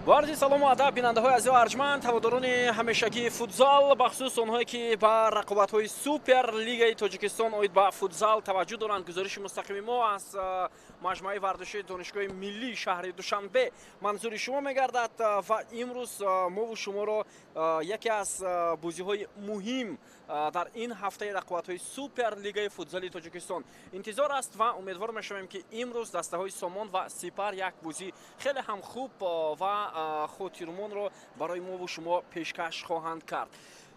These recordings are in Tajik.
Бо арзи салому адаб, бинандаҳои азиз арҷманд, ҳаводорони ҳамешагии футзал, бахусус онҳое ки ба рақобатҳои суперлигаи Тоҷикистон оид ба футзал таваҷҷӯҳ доранд. Гузориши мустақими мо аз маҷмӯаи варзишии Донишгоҳи миллии шаҳри Душанбе манзури шумо мегардад ва имрӯз мову шуморо яке аз бозиҳои муҳим дар ин ҳафтаи рақобатҳои суперлигаи футзали Тоҷикистон интизор аст ва умедвор мешавем, ки имрӯз дастаҳои Сомон ва Сипар як бозӣ хеле ҳам хуб ва хотирмонро барои мову шумо пешкаш хоҳанд кард.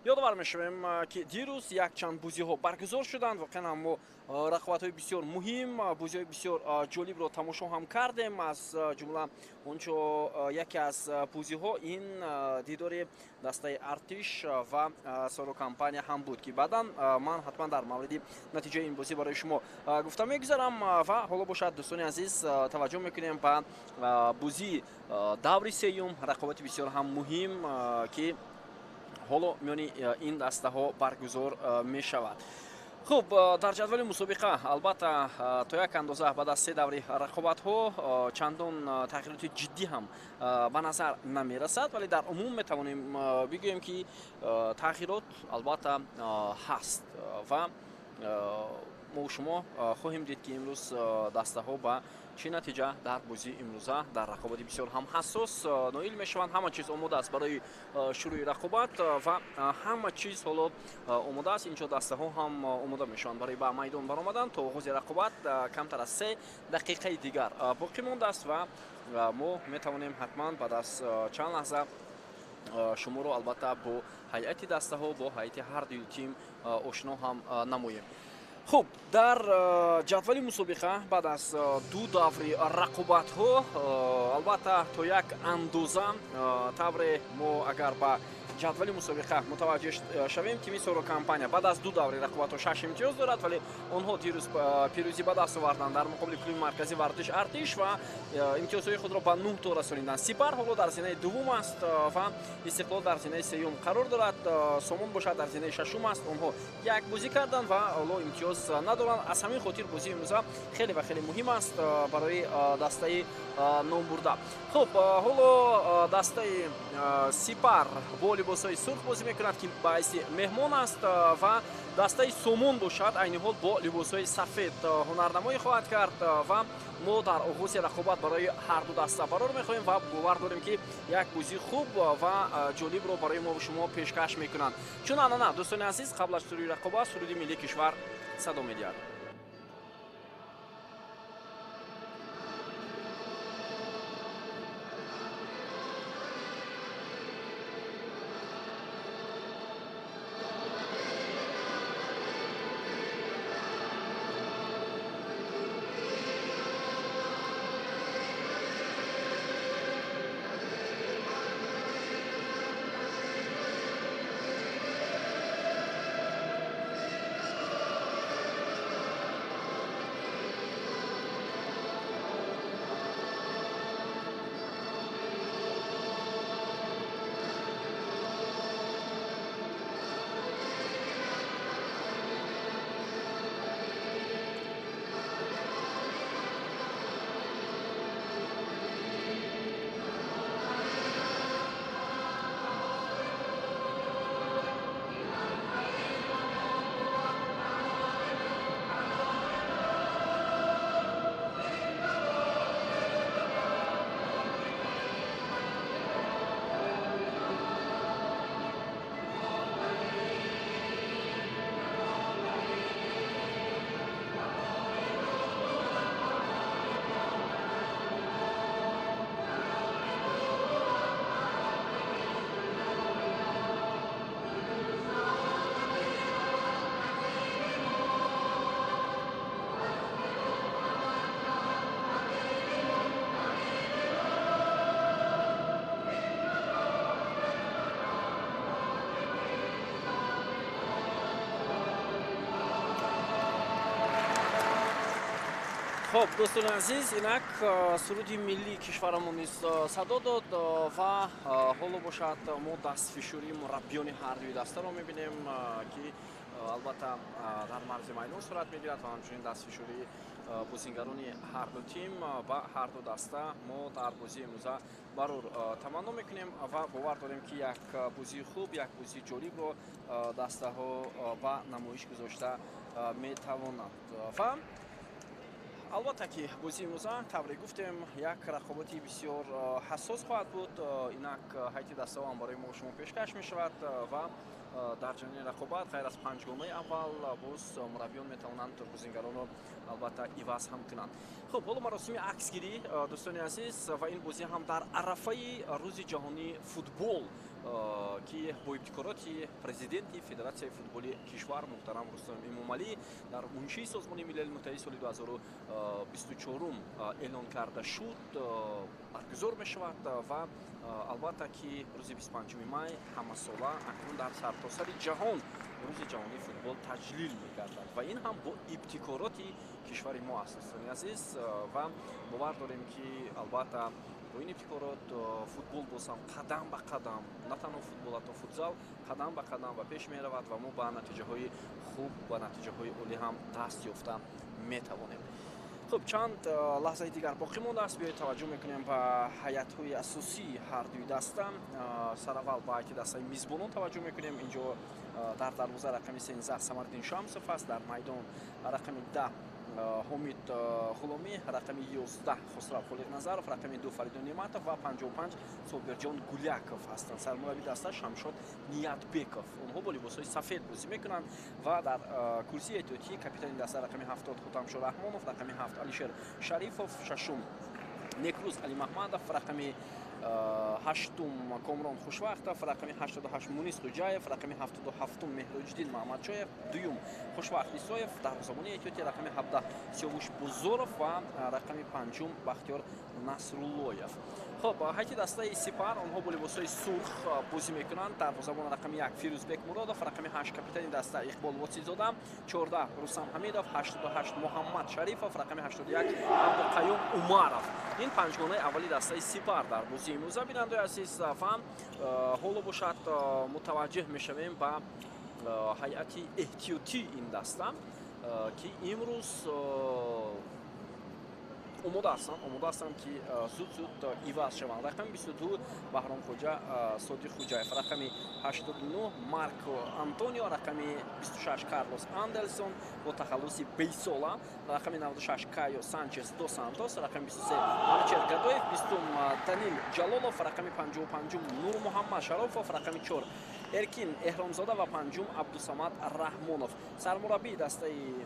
Ёдовар мешавем, ки дирӯз якчанд бозиҳо баргузор шуданд. Воқеан ҳам мо рақобатҳои бисёр муҳим, бозиҳои бисёр ҷолибро тамошо ҳам кардем. Аз ҷумла ончо яке аз бозиҳо ин дидори дастаи Артиш ва Соро компания ҳам буд, ки баъдан ман ҳатман дар мавриди натиҷаи ин бозӣ барои шумо гуфта мегузарам. Ва ҳоло бошад, дӯстони азиз, таваҷҷӯҳ мекунем ба бозии даври сеюм, рақобати бисёр ҳам муҳим, ки ҳоло миёни ин дастаҳо баргузор мешавад. Хуб, дар ҷадвали мусобиқа албатта то як андоза баъд аз се даври рақобатҳо чандон тағйироти ҷиддӣ ҳам ба назар намерасад, вале дар умум метавонем бигӯем, ки тағйирот албатта ҳаст ва мо шумо хоҳем дид, ки имрӯз дастаҳо ба чӣ натиҷа дар бозии имрӯза дар рақобати бисёр ҳам ҳассос ноил мешаванд. Ҳама чиз омода аст барои шурӯи рақобат ва ҳама чиз ҳоло омода аст. Инҷо дастаҳо ҳам омода мешаванд барои ба майдон баромадан. То оғози рақобат камтар аз 3 дақиқаи дигар боқӣ мондааст ва мо метавонем ҳатман баъд аз чанд лаҳза шуморо албатта бо ҳайати дастаҳо, бо ҳайати ҳар дуи тим ошно ҳам намоем. Хуб, дар ҷадвали мусобиқа баъд аз ду даври рақобатҳо албатта то як андоза тавре мо агар ба ҷадвали мусобиқа мутаваҷҷеҳ шавем, тими Соро компания баъд аз ду даври рақобатҳо 6 имтиёз дорад, вале онҳо дирӯз пирӯзӣ ба даст оварданд дар муқобили клуби марказии варзиш Артиш ва имтиёзҳои худро ба 9 то расониданд. Сипар ҳоло дар зинаи дуввум аст ва Истиқлол дар зинаи сеюм қарор дорад. Сомон бошад дар зинаи шашум аст. Онҳо як бозӣ карданд ва ҳоло имтиёз надоранд. Аз ҳамин хотир бозии имрӯза хеле ва хеле муҳим аст барои дастаи номбурда. Хуб, ҳоло дастаи Сипар бо либосҳои сурх бозӣ мекунад, ки ба ҳайси меҳмон аст, ва дастаи Сомон бошад айни ҳол бо либосҳои сафед ҳунарнамоӣ хоҳад кард ва мо дар оғози рақобат барои ҳар ду даста барор мехоҳем ва бовар дорем, ки як бозии хуб ва ҷолибро барои мо шумо пешкаш мекунанд. Чун анъана, дӯстони азиз, қабл аз шурӯи рақобат суруди миллии кишвар садо медиҳад. Хуб, дӯстони азиз, инак суруди миллии кишварамон низ садо дод ва ҳоло бошад мо дастфишурии мураббиёни ҳар дуи дастаро мебинем, ки албатта дар марзи майдон сурат мегирад ва ҳамчунин дастфишурии бозингарони ҳарду тим ва ҳарду даста мо дар бозии имрӯза барор таманно мекунем ва бовар дорем, ки як бозии хуб, як бозии ҷолибро дастаҳо ба намоиш гузошта метавонанд. Ва албатта ки бозии имрӯза, тавре гуфтем, як рақобати бисёр ҳассос хоҳад буд. Инак ҳайати дастаҳо ҳам барои мо шумо пешкаш мешавад ва дар ҷараёни рақобат ғайр аз панҷгонаи аввал боз мураббиён метавонанд бозингаронро албатта иваз ҳам кунанд. Хуб, ҳоло маросими аксгирӣ, дӯстони азиз, ва ин бозӣ ҳам дар арафаи Рӯзи ҷаҳонии футбол, ки бо ибтикороти президенти Федератсияи футболи кишвар муҳтарам Рустам Эмомалӣ дар муншии Созмони Милали Муттаҳид соли 2024 эълон карда шуд, баргузор мешавад. Ва албатта ки рӯзи 25 май ҳамасола акнун дар сартосари ҷаҳон Рӯзи ҷаҳонии футбол таҷлил мегардад ва ин ҳам бо ибтикороти кишвари мо аст, дӯстони азиз. Ва бовар дорем, ки албатта бо ин ибтикорот футбол боз ҳам қадам ба қадам, на танҳо футбол, ҳатто футзал қадам ба қадам ба пеш меравад ва мо ба натиҷаҳои хуб, ба натиҷаҳои олӣ ҳам даст ёфта метавонем. Хуб, чанд лаҳзаи дигар боқӣ мондааст. Биёед, таваҷҷӯҳ мекунем ба ҳайатҳои асосии ҳардуи даста. Сараввал ба ҳайати дастаи мизбонон таваҷҷӯҳ мекунем. Инҷо дар дарвоза рақами 13 Самардин Шамсов аст, дар майдон рақами 10 Ҳомид Ғуломӣ, рақами 11 Хусрав Холиқназаров, рақами 2 Фаридун Неъматов ва 55 Собирҷон Гуляков ҳастанд. Сармурабби даста Шамшод Ниятбеков. Онҳо бо либосҳои сафед бозӣ мекунанд ва дар курсии эҳтиётӣ капитани даста рақами 70 Хутамшо Раҳмонов, рақами 7 Алишер Шарифов, шашум Некрӯз Алимаҳмадов, рақами ҳаштум Комрон Хушвақтов, рақами 88 Мунис Хуҷаев, рақами 77 Меҳроҷиддин Маҳмадшоев, дуюм Хушвақт Исоев, дарвозабони эҳтиётӣ рақами 17 Сиёвуш Бузуров ва рақами панҷум Бахтиёр Насруллоев. Хуб, ҳайати дастаи Сипар, онҳо бо либосҳои сурх бозӣ мекунанд. Дарвозабон рақами 1 Фирӯзбек Муродов, рақами 8 капитани даста Иқбол Восилзода, 14 Рустам Ҳамидов, 88 Муҳаммад Шарифов, рақами 81 Абдуқаюм Умаров. Ин панҷгонаи аввали дастаи Сипар дар бозии имрӯза, бинандаи азиз. Ва ҳоло бошад, мутаваҷҷеҳ мешавем ба ҳайати эҳтиётии ин даста, ки имрӯз омода ҳастанд, ки зуд зуд иваз шаванд. Рақами 22 Баҳромхоҷа Содиқ Хуҷаев, рақами 89 Марко Антонио, рақами 26 Карлос Андерсон бо тахаллуси Бейсола, рақами 96 Кайо Санчес до Сантос, рақами 23 Манучер Гадоев, 20 Данил Ҷалолов, рақами 55 Нурмуҳаммад Шарофов, рақами 4 Эркин Эҳромзода ва панҷум Абдусамад Раҳмонов. Сармураббии дастаи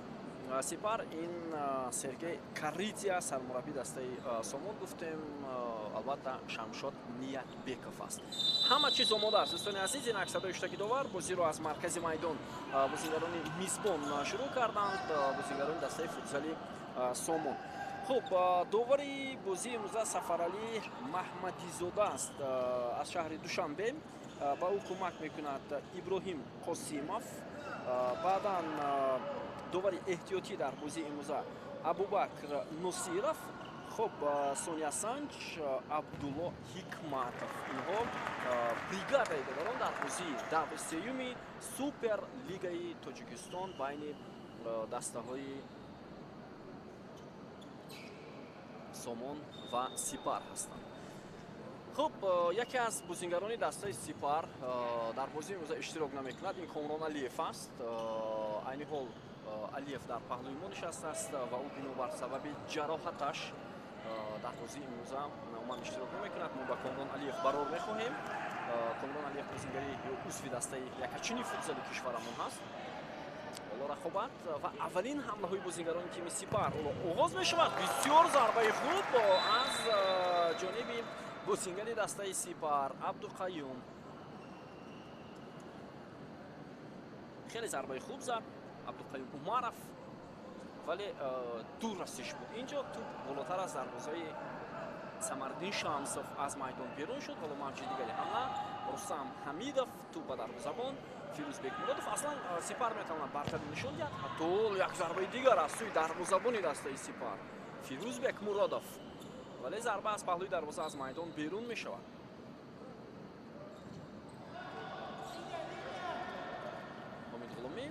Сипар ин Сергей Карития, сармураббии дастаи Сомон гуфтем, албатта Шамшод Ниятбеков аст. Ҳама чиз омода аст, дӯстони азиз. Инак садои ҳуштаки довар, бозиро аз маркази майдон бозигарони мизбон шурӯъ карданд, бозигарони дастаи футзали Сомон. Хуб, довари бозии имрӯза Сафаралӣ Маҳмадизода аст аз шаҳри Душанбе. Ба ӯ кӯмак мекунад Иброҳим Қосимов. Баъдан довари эҳтиётӣ дар бозии имрӯза Абубакр Носиров. Хуб, Сония Санҷ, Абдулло Ҳикматов, инҳо бригадаи доварон дар бозии даври сеюми Суперлигаи Тоҷикистон байни дастаҳои Сомон ва Сипар ҳастанд. Хуб, яке аз бозингарони дастаи Сипар дар бозии имрӯза иштирок намекунад, ин Комрон Алиев аст. Айни ҳол Алиев дар паҳлӯи мо нишастааст ва ӯ бинобар сабаби ҷароҳаташ дар бозии имрӯза умуман иштирок намекунад. Мо ба Комрон Алиев барор мехоҳем. Комрон Алиев бозингари ё узви дастаи якачини футзали кишварамон ҳаст. Ҳоло рақобат ва аввалин ҳамлаҳои бозингарони тими Сипар ҳоло оғоз мешавад. Бисёр зарбаи хуб аз ҷониби бозингари дастаи Сипар Абдуқаюм. Хеле зарбаи хуб зад Абдуқаюм Умаров, вале дур расиш буд. Инҷо туп болотар аз дарвозаи Самардин Шамсов аз майдон берун шуд. Ҳоло мавҷи дигари ҳамла, Рустам Ҳамидов, туп ба дарвозабон Фирӯзбек Муродов. Аслан Сипар метавонад бартарӣ нишон диҳад. Ҳатто як зарбаи дигар аз сӯи дарвозабони дастаи Сипар Фирӯзбек Муродов, вале зарба аз паҳлӯи дарвоза аз майдон берун мешавад. Ҳомид Ғуломӣ,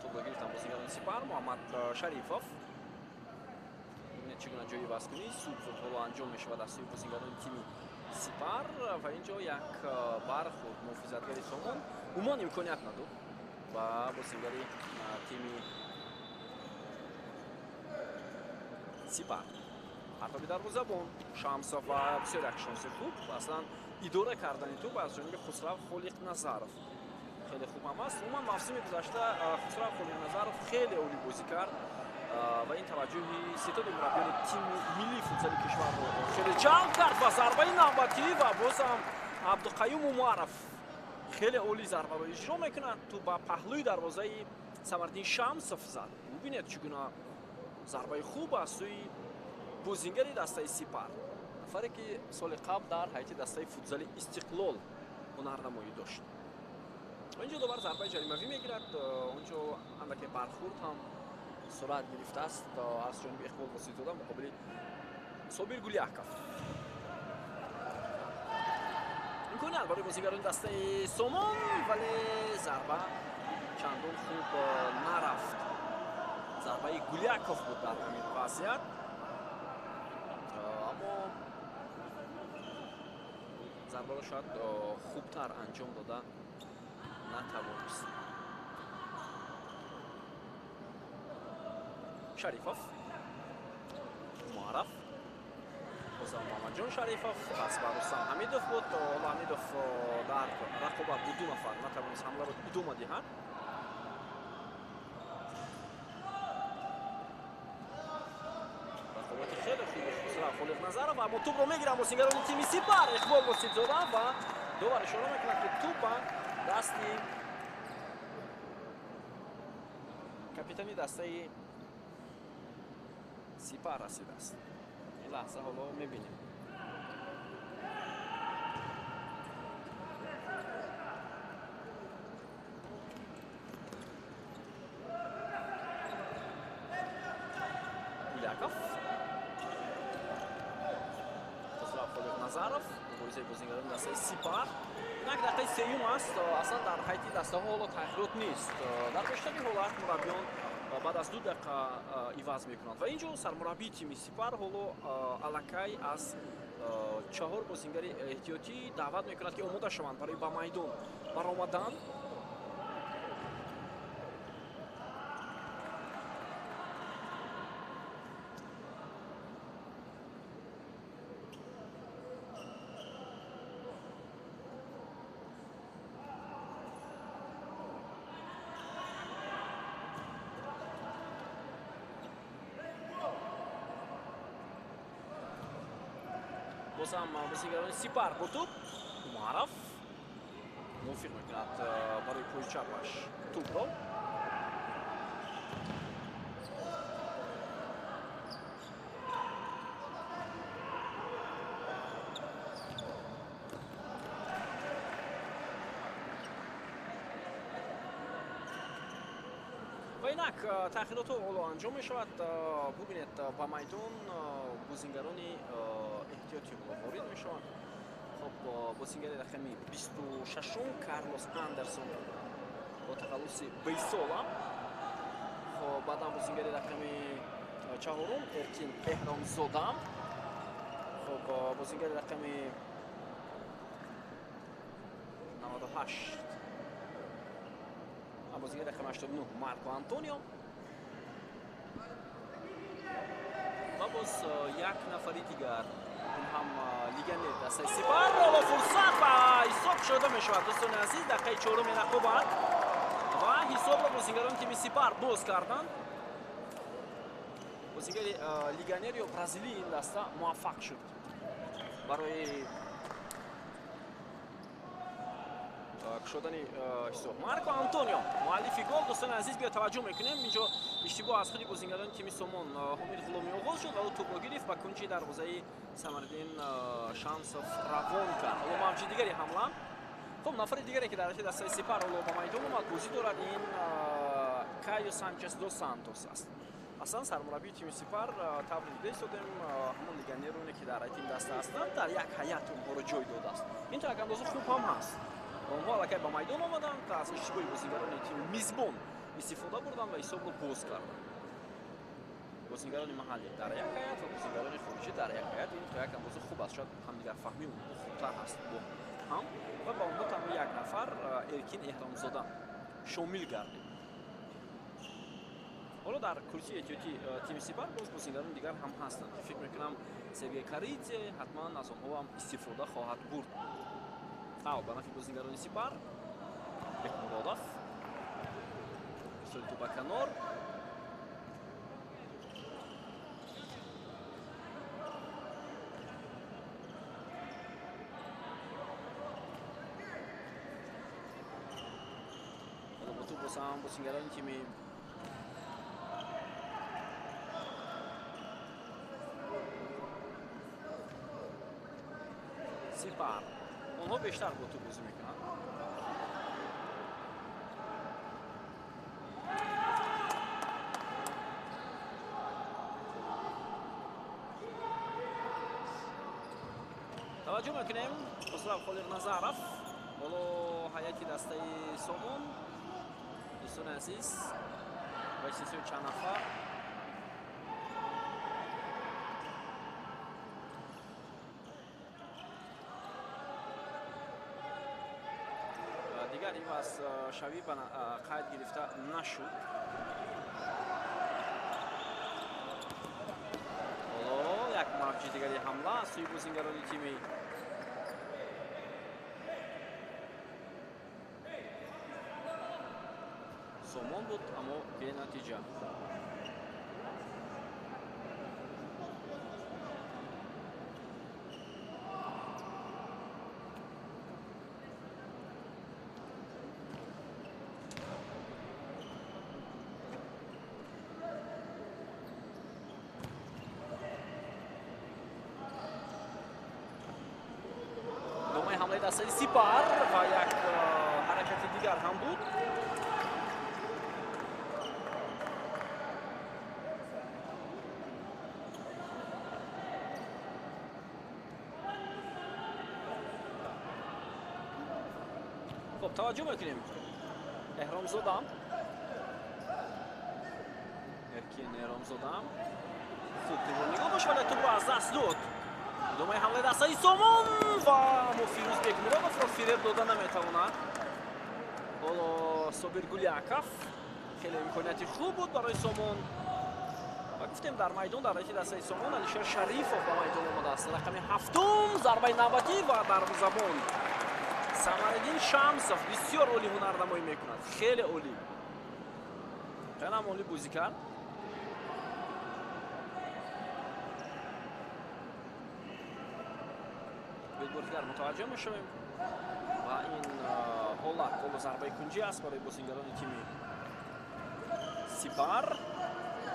тӯбро гирифтан бозингарони Сипар. Муҳаммад Шарифов. Бубинед, чӣ гуна ҷои ивазкунӣ зуд зуд ҳоло анҷом мешавад аз сӯи бозингарони тими Сипар ва инҷо як бархӯрд муҳофизатгари Сомон умуман имконият надод ба бозингари тими Сипар. Партоби дарвозабон Шамсов ва бисёр як шонси хуб, аслан идора кардани тӯб аз ҷониби Хусрав Холиқназаров хеле хуб ҳам аст. Умуман мавсими гузашта Хусрав Холиқназаров хеле олӣ бозӣ кард ва ин таваҷҷӯҳи ситоди мураббиёни тими миллии футзали кишварро хеле ҷалб кард ва зарбаи навбатӣ ва боз ҳам Абдуқаюм Умаров хеле олӣ зарбаро иҷро мекунад. Тӯб ба паҳлӯи дарвозаи Самардин Шамсов зад. Бубинед, чӣ гуна зарбаи хуб аз сӯи бозингари дастаи Сипар, нафаре ки соли қабл дар ҳайати дастаи футзали Истиқлол ҳунарнамоӣ дошт. Инҷо довар зарбаи ҷаримавӣ мегирад. Онҷо андаке бархӯрд ҳам сурат гирифтааст аз ҷониби Иқбол Воситзода муқобили Собир Гуляков. Имконият барои бозингарони дастаи Сомон, вале зарба чандон хуб нарафт. Зарбаи Гуляков буд дар ҳамин вазъият, аммо зарбаро шояд хубтар анҷом дода натавонист. Шарифов, Умаров, бозам Муҳаммадҷон Шарифов, пас ба Рустам Ҳамидов буд. Ҳоло Ҳамидов дар рақобат бо ду нафар натавонист ҳамларо идома диҳад. Рақобати хеле хуби Хусрав Холиқназаров, аммо тӯбро мегиранд бозингарони тими Сипар. Иқбол Воситзода ва довар ишора мекунад, ки тӯб ба дасти капитани дастаи Сипар расидааст. Ин лаҳза ҳоло мебинем. Гуляков, Хусрав Холиқназаров, муборизаи бозингарони дастаи Сипар. Инак дақиқаи сеюм аст. Аслан дар ҳайати дастаҳо ҳоло тағйирот нест. Дар бештари ҳолат мураббиён баъд аз 2 дақиқа иваз мекунанд ва инҷо сармураббии тими Сипар ҳоло аллакай аз 4 бозингари эҳтиётӣ даъват мекунад, ки омода шаванд барои ба майдон баромадан. Бозам бозингарони Сипар бо тӯб. Умаров мувофиқ мекунад барои пои чапаш тӯбро. Ва инак таъхиротҳо ҳоло анҷом мешавад. Бубинед, ба майдон бозингарони эҳтиётӣ ҳоло ворид мешаванд. Хоб, бозингари рақами 26-ум Карлос Андерсон бо тахаллуси Бейсола. Хоб, баъдан бозингари рақами 4-ум Эркин Эҳромзода. Хоб, бозингари рақами 98, бозингари рақами 89 Марко Антонио ва боз як нафари дигар, ин ҳам легионер дастаи Сипар. Ҳоло фурсат ба ҳисоб шуда мешавад, дӯстони азиз. Дақиқаи чоруми рақобат ва ҳисобро бозингарони тими Сипар боз карданд. Бозингари легионер ё бразилии ин даста муваффақ шуд барои кушодани ҳисоб. Марко Антонио муаллифи гол. Дӯстони азиз, биё таваҷҷӯҳ мекунем. Инҷо иштибоҳ аз худи бозингарони тими Сомон Ҳомид Ғуломӣ оғоз шуд ва ӯ тӯбро гирифт, ба кунҷи дарвозаи Самардин Шамсов равон кард. Ҳоло мавҷи дигари ҳамла. Хуб, нафари дигаре ки дар ҳайати дастаи Сипар ҳоло ба майдон омад, бозӣ дорад, ин Кайо Санчес до Сантос аст. Аслан сармураббии тими Сипар таври дида истодем, ҳамон легионероне ки дар ҳайати ин даста ҳастанд, дар як ҳайат онҳоро ҷой додааст. Ин то як андоза хуб ҳам ҳаст. Онҳо аллакай ба майдон омаданд, аз иштибоҳи бозигарони тими мизбон истифода бурданд ва ҳисобро боз карданд. Бозингарони маҳаллӣ дар як ҳайат ва бозингарони хориҷӣ дар як ҳайат. Ин то як андоза хуб аст, шояд ҳамдигарфаҳмии онҳо хубтар ҳаст бо ҳам ва ба онҳо танҳо як нафар Эркин Эҳромзода шомил гардид. Ҳоло дар курсии эҳтиётии тими Сипар боз бозингарони дигар ҳам ҳастанд ки фикр мекунам Сергей Каридзе ҳатман аз онҳо ҳам истифода хоҳад бурд. Ав ба нафи бозингарони Сипар Бекмуродов ирсоли тӯб ба канор. Ҳоло бо тӯб боз ҳам бозингарони тими Сипар. Онҳо бештар бо тӯб бозӣ мекунанд. Таваҷҷӯҳ мекунем Хусрав Холиқназаров ҳоло ҳайати дастаи Сомон. Дӯстони азиз, ба истиснои чанд нафар дигар ивазшавӣ ба қайд гирифта нашуд. Ҳоло як мавҷи дигари ҳамла аз сӯи бозингарони тими Сомон буд, аммо бенатиҷа. Ҳамлаи дастаи Сипар ва як ҳаракати дигар ҳам буд. Хуб, таваҷҷӯҳ мекунем. Эҳромзода, Эркин Эҳромзода хуб тӯбро нигоҳ дошт, вале тӯбро аз даст дод. Идомаи ҳамлаи дастаи Сомон ва аммо Фирӯз Бекмуродовро фиреб дода наметавонад. Ҳоло Собир Гуляков хеле имконияти хуб буд барои Сомон. Ва гуфтем дар майдон дар ҳайати дастаи Сомон Алишер Шарифов ба майдон омадааст. Рақами ҳафтум, зарбаи навбатӣ ва дарвозабон Самариддин Шамсов бисёр олӣ ҳунарнамоӣ мекунад. Хеле олӣ. Хеле ҳам олӣ бозӣ кард. Бор дигар мутаваҷҷӯҳ мешавем ва ин ҳолат ҳоло зарбаи кунҷӣ аст барои бозингарони тими Сипар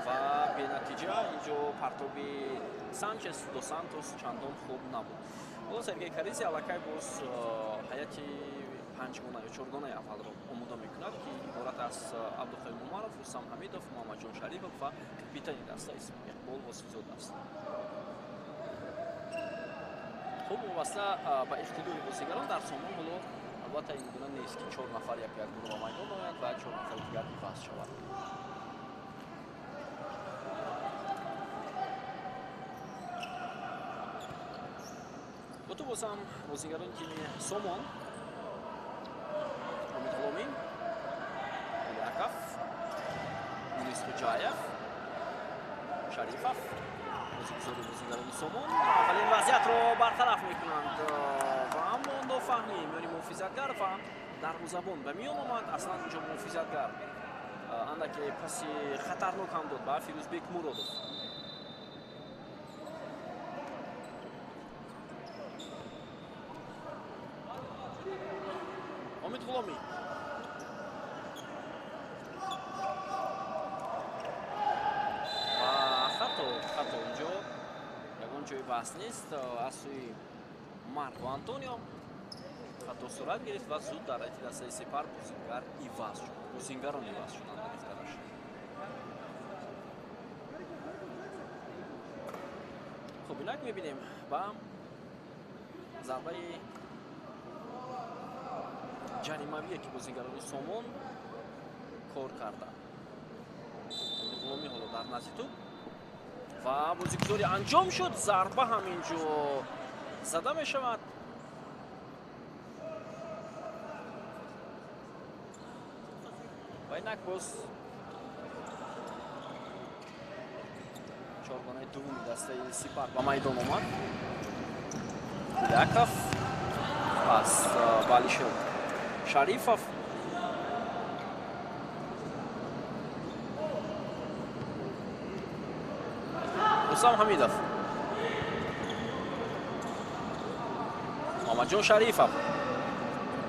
ва бенатиҷа инҷо партоби Санчес до Сантос чандон хуб набуд. Ҳоло Сергей Каризи аллакай боз ҳайати панҷгона ё чоргонаи аввалро омода мекунад, ки иборат аз Абдуқаюм Умаров, Рустам Ҳамидов, Муҳаммадҷон Шарипов ва капитани даста Иқбол Восифзода аст. Хуб, вобаста ба иқтидори бозигарон дар Сомон ҳоло албатта ин гуна нест, ки чор нафар як гуна ба майдон оянд ва чор нафари дигар иваз шавад. Бо ту боз ҳам бозигарони тими Сомон Омид Ғуломӣ, Гуляков, Мунис Хуҷаев, Шарифов бозигузори бозигарони Сомон аввалин вазъиятро бартараф мекунанд ва аммо нофаҳмӣ миёни муҳофизатгар ва дарвозабон ба миён омад. Аслан инҷо муҳофизатгар андаке паси хатарнок ҳам дод ба Фирӯзбек Муродов. Омид Ғуломӣ ва хато инҷо ягон ҷои баҳс нест. Аз сӯи Марко Антонио хато сурат гирифт ва зуд дар ҳайати дастаи Сипар бозингар иваз шуд. Бозингарон иваз шуданд дақиқтараш. Хуб, инак мебинем ба зарбаи ҷаримавие ки бозингарони Сомон кор карданд. Ғуломӣ ҳоло дар назди тӯб. Ва бозигузорӣ анҷом шуд. Зарба ҳам инҷо зада мешавад. Ва инак боз чоргонаи дуввуми дастаи Сипар ба майдон омад. Гуляков пас ба Алишер Шарифов. Рустам Ҳамидов, Муҳаммадҷон Шарифов.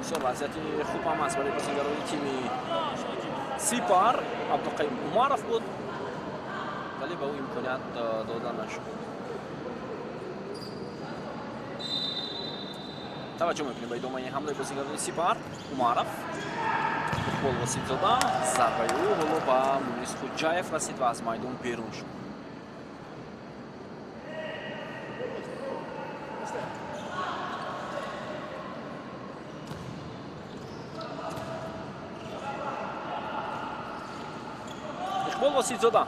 Бисёр вазъияти хуб ҳам аст барои бозигарони тими Сипар. Абдуқаюм Умаров буд, вале ба ӯ имконият дода нашуд. Таваҷҷӯҳ мекунем ба идомаи ҳамлаи бозигарони Сипар. Умаров, Иқбол Восифзода, зарбаи ӯ ҳоло ба Мунис Хуҷаев расид ва аз майдон берун шуд. Иқбол Восифзода.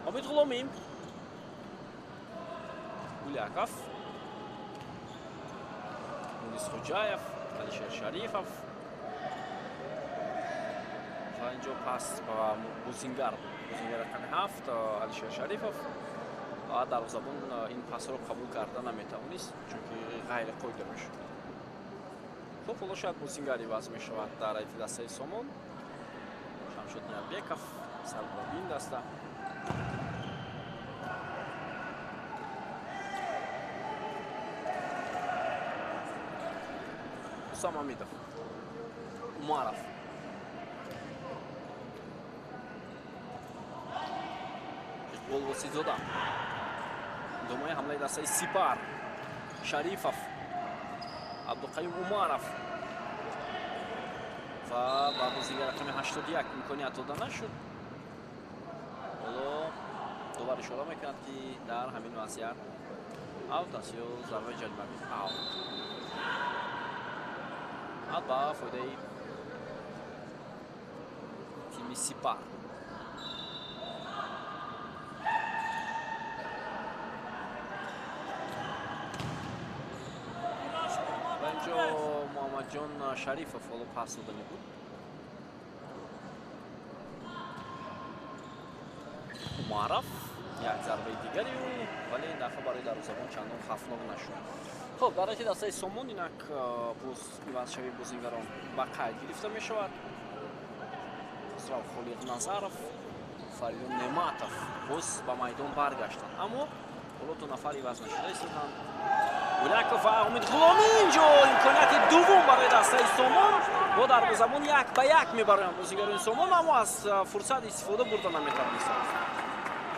Умид Ғуломӣ, Гуляков, Мунис Хуҷаев, Алишер Шарифов ва инҷо пас ба бозингар буд. Бозингар рақами 7 Алишер Шарифов ва дарвозабон ин пасро қабул карда наметавонист, чунки ғайриқоида мешуд. Хуб, ҳоло шояд бозингар иваз мешавад дар ҳайати дастаи Сомон. Шамшод Ниятбеков сармураббии ин даста. Рустам Ҳамидов, Умаров, Иқбол Восифзода. Идомаи ҳамлаи дастаи Сипар. Шарифов, Абдуқаюм Умаров ва ба бозингар рақами 81 имконият дода нашуд. Ҳоло довар ишора мекунад, ки дар ҳамин вазъият аут аст ё зарбаи ҷаримавӣ. Аут. Аут ба фоидаи тими Сипар. Ва инҷо Муҳаммадҷон Шарифов ҳоло пас додани буд. Умаров як зарбаи дигари ӯ, вале ин дафъа барои дарвозабон чандон хавфнок нашуд. Хуб, дар ҳайати дастаи Сомон инак боз ивазшавии бозингарон ба қайд гирифта мешавад. Хусрав Холиқназаров, Фаридун Неъматов боз ба майдон баргаштанд, аммо ҳоло ду нафар иваз нашуда истоданд. Гуляков ва Умид Ғуломӣ. Инҷо имконияти дуввум барои дастаи Сомон. Бо дарвозабон як ба як мебароянд бозигарони Сомон, аммо аз фурсат истифода бурда наметавонистанд.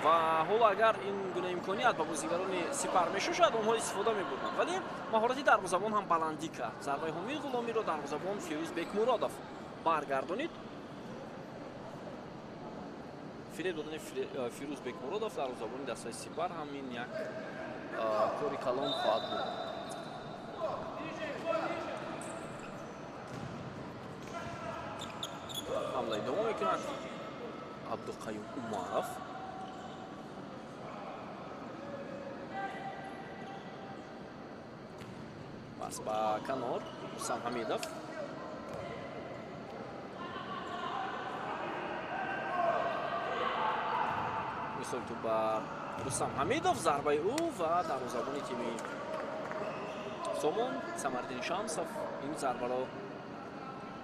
Ва ҳоло агар ин гуна имконият ба бозигарони Сипар мешуд, шояд онҳо истифода мебурданд, вале маҳорати дарвозабон ҳам баландӣ кард. Зарбаи Ҳомид Ғуломиро дарвозабон Фирӯз Бекмуродов баргардонид. Фиреб додани Фирӯз Бекмуродов дарвозабони дастаи Сипар ҳам ин як кори калон хоҳад буд. Ҳамла идома мекунад Абдуқаюм Умаров. Пас ба канор Рустам Ҳамидов. Мисол ту ба Рустам Ҳамидов, зарбаи ӯ ва дарвозабони тими Сомон Самардин Шамсов ин зарбаро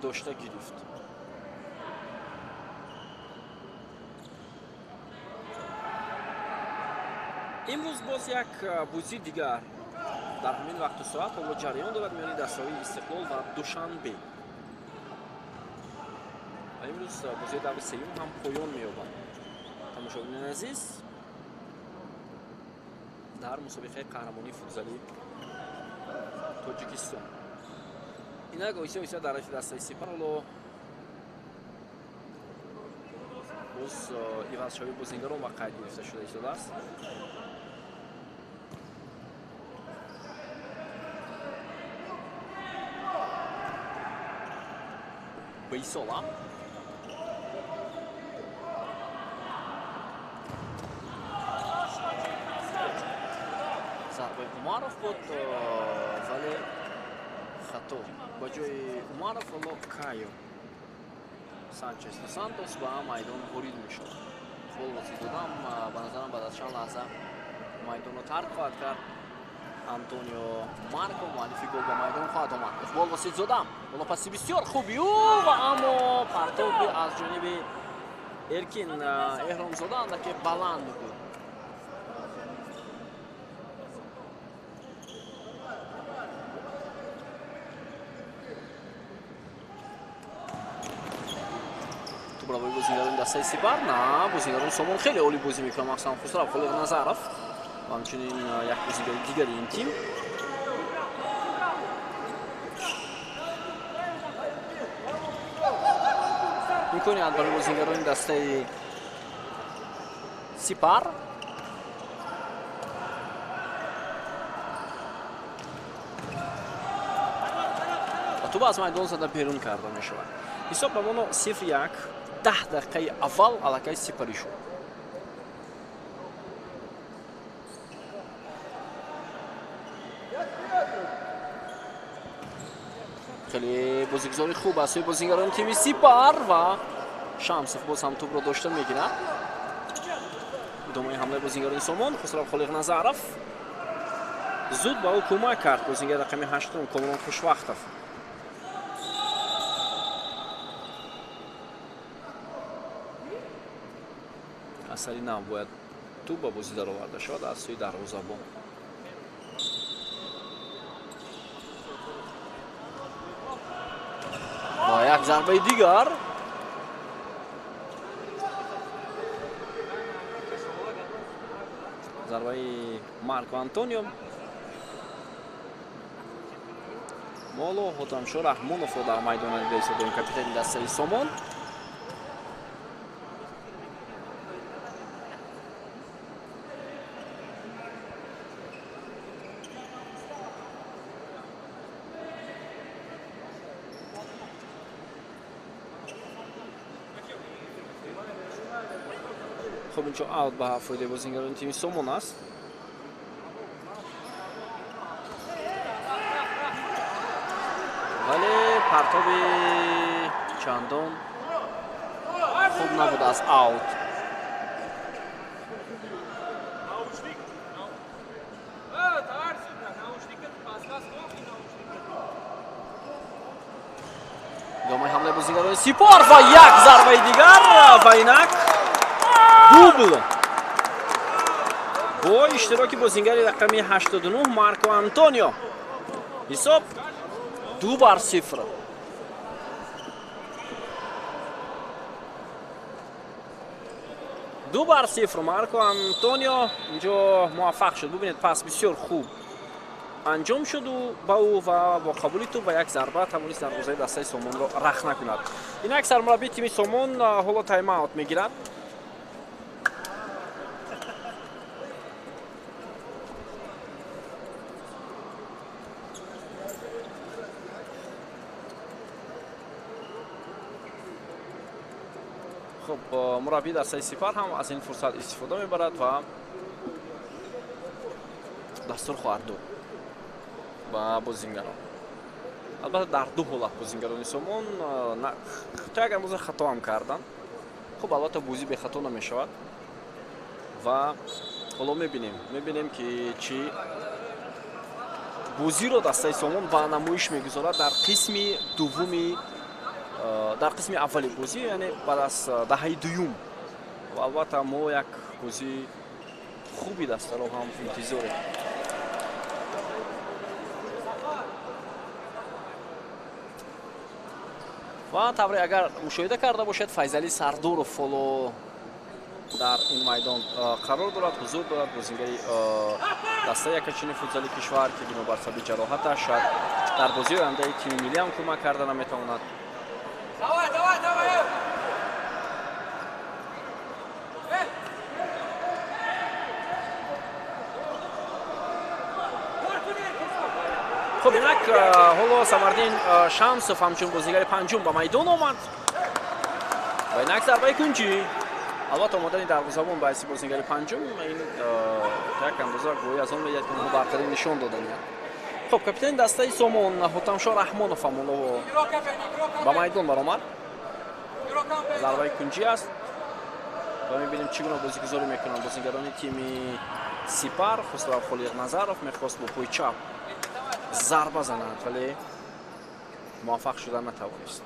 дошта гирифт. Имрӯз боз як бозии дигар дар ҳамин вақту соат ҳоло ҷараён дорад миёни дастаҳои Истиқлол ва Душанбе. Ва имрӯз бозии даври сеюм ҳам поён меёбад. Тамошобинони азиз, дар мусобиқаи қаҳрамонии футзалии Тоҷикистон. Инак оҳиста оҳиста дар рафи дастаи Сипар ҳоло боз ивазшавии бозингарон ба қайд гирифта шуда истодааст. Бейсола зарбаи Умаров буд, вале хато. Ба ҷои Умаров ҳоло Кайо Санчес до Сантос ба майдон ворид мешавад. Иқбол Воситзода ба назарам баъд аз чанд лаҳза майдонро тарк хоҳад кард. Антонио Марко муаллифи гол ба майдон хоҳад омад. Иқбол Воситзода ҳоло паси бисёр хуби ӯ ва аммо партоби аз ҷониби Эркин Эҳромзода андаке баланд буд. Тубравои бозингарони дастаи Сипар, на, бозингарони Сомон хеле олӣ бозӣ мекунанд, махсусан Хусрав Холиқназаров ва ҳамчунин як бозингари дигари ин тим. Имконият барои бозингарони дастаи Сипар. Ва туба аз майдон зада берун карда мешавад. Ҳисоб ба моно 0-1. 10 дақиқаи аввал аллакай сипарӣ шуд. Хеле бозигузори хуб аз сӯи бозингарони тими Сипар ва Шамсов боз ҳам тӯбро дошта мегирад. Идомаи ҳамлаи бозингарони Сомон. Хусрав Холиқназаров зуд ба ӯ кӯмак кард. Бозингари рақами 8 Комрон Хушвахтов. Асари нав бояд тӯб ба бозӣ дароварда шавад аз сӯи дарвозабон. Ва як зарбаи дигар. Зарбаи Марко Антонио. Моло Хотамшо Раҳмоновро дар майдон дида истодаем, капитани дастаи Сомон. Хуб, инҷо аут ба фоидаи бозингарони тими Сомон аст. Вале партоби чандон хуб набуд аз аут. Идомаи ҳамлаи бозингарони Сипар ва як зарбаи дигар ва инак дубл бо иштироки бозингари рақами 89 Марко Антонио. Ҳисоб 2-0. 2-0 Марко Антонио инҷо муваффақ шуд. Бубинед, пас бисёр хуб анҷом шуд ба ӯ ва бо қабули тӯб ва як зарба тавонист дарвозаи дастаи Сомонро рахна кунад. Инак сармураббии тими Сомон ҳоло тайм-аут мегирад. Хуб, мураббии дастаи Сипар ҳам аз ин фурсат истифода мебарад ва дастур хоҳад дод ба бозингарон. Албатта дар ду ҳолат бозингарони Сомон то як андоза хато ҳам карданд. Хуб, албатта бозӣ бехато намешавад ва ҳоло мебинем ки чӣ бозиро дастаи Сомон ба намоиш мегузорад дар қисми дуввуми, дар қисми аввали бозӣ, яъне баъд аз даҳаи дуюм. Ва албатта мо як бозии хуби дастаро ҳам интизорем. Ва тавре агар мушоҳида карда бошед, Файзалӣ Сардоров ҳоло Дар ин майдон қарор дорад, ҳузур дорад бозингари дастаи якачини футзали кишвар, ки бинобар сабаби ҷароҳаташ шояд дар бозии ояндаи тими миллӣ ҳам кӯмак карда наметавонад. Хуб, инак ҳоло Самардин Шамсов ҳамчун бозигари панҷум ба майдон омад ва инак зарбаи кунҷӣ. Албатта, омадани дарвозабон ба ҳайси бозигари панҷум ин то як андоза гӯӣ аз он медиҳад, ки онҳо бартарӣ нишон доданианд. Хуб, капитани дастаи Сомон Ҳотамшо Раҳмонов ҳам ҳоло ба майдон баромад. Зарбаи кунҷӣ аст ва мебинем, чӣ гуна бозигузорӣ мекунанд бозигарони тими Сипар. Хусрав Холиқназаров мехост бо пои чап зарба занад, вале муваффақ шуда натавонист.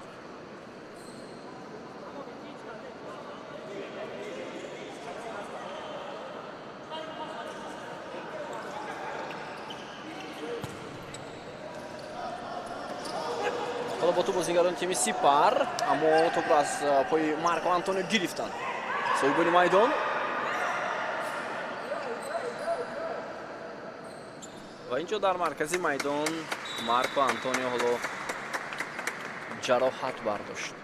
Ҳоло бо тӯб бозигарони тими Сипар, аммо тӯбро аз пои Марко Антонио гирифтанд соҳибони майдон ва инҷо дар маркази майдон Марко Антонио ҳоло ҷароҳат бардошт.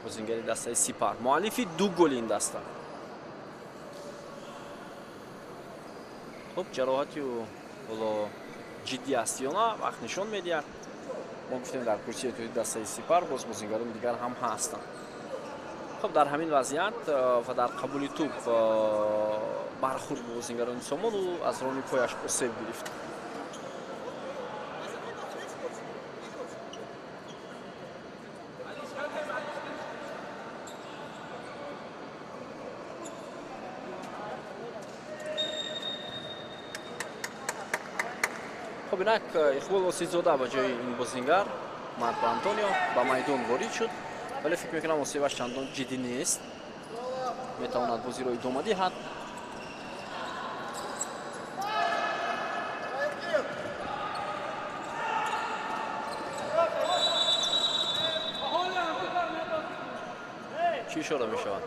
Бозингари дастаи Сипар, муаллифи ду голи ин даста. Хуб, ҷароҳати ӯ ҳоло ҷиддӣ аст ё на, вақт нишон медиҳад. Мо гуфтем, дар курсии эҳтиётии дастаи Сипар боз бозингарони дигар ҳам ҳастанд. Хуб, дар ҳамин вазъият ва дар қабули тӯб бархӯрд бо бозингарони Сомон ӯ аз рони пояш осеб гирифт. Хуб, инак Иқбол Воситзода ба ҷои ин бозингар Марко Антонио ба майдон ворид шуд, вале фикр мекунам, осебаш чандон ҷиддӣ нест, метавонад бозиро идома диҳад. Чӣ ишора мешавад?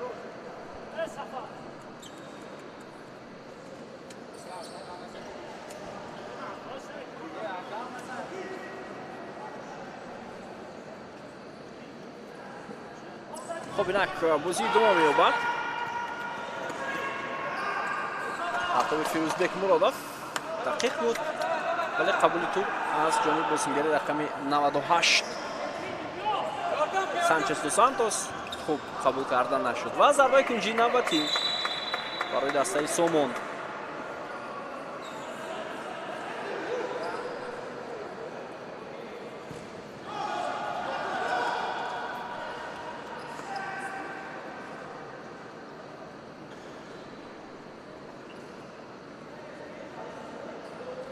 Хуб, инак бозӣ идома меёбад. Партоби Фирӯзбек Муродов дақиқ буд, вале қабули тӯб аз ҷониби бозингари рақами 98 Санчес ду Сантос хуб қабул карда нашуд ва зарбаи кунҷии навбатӣ барои дастаи Сомон.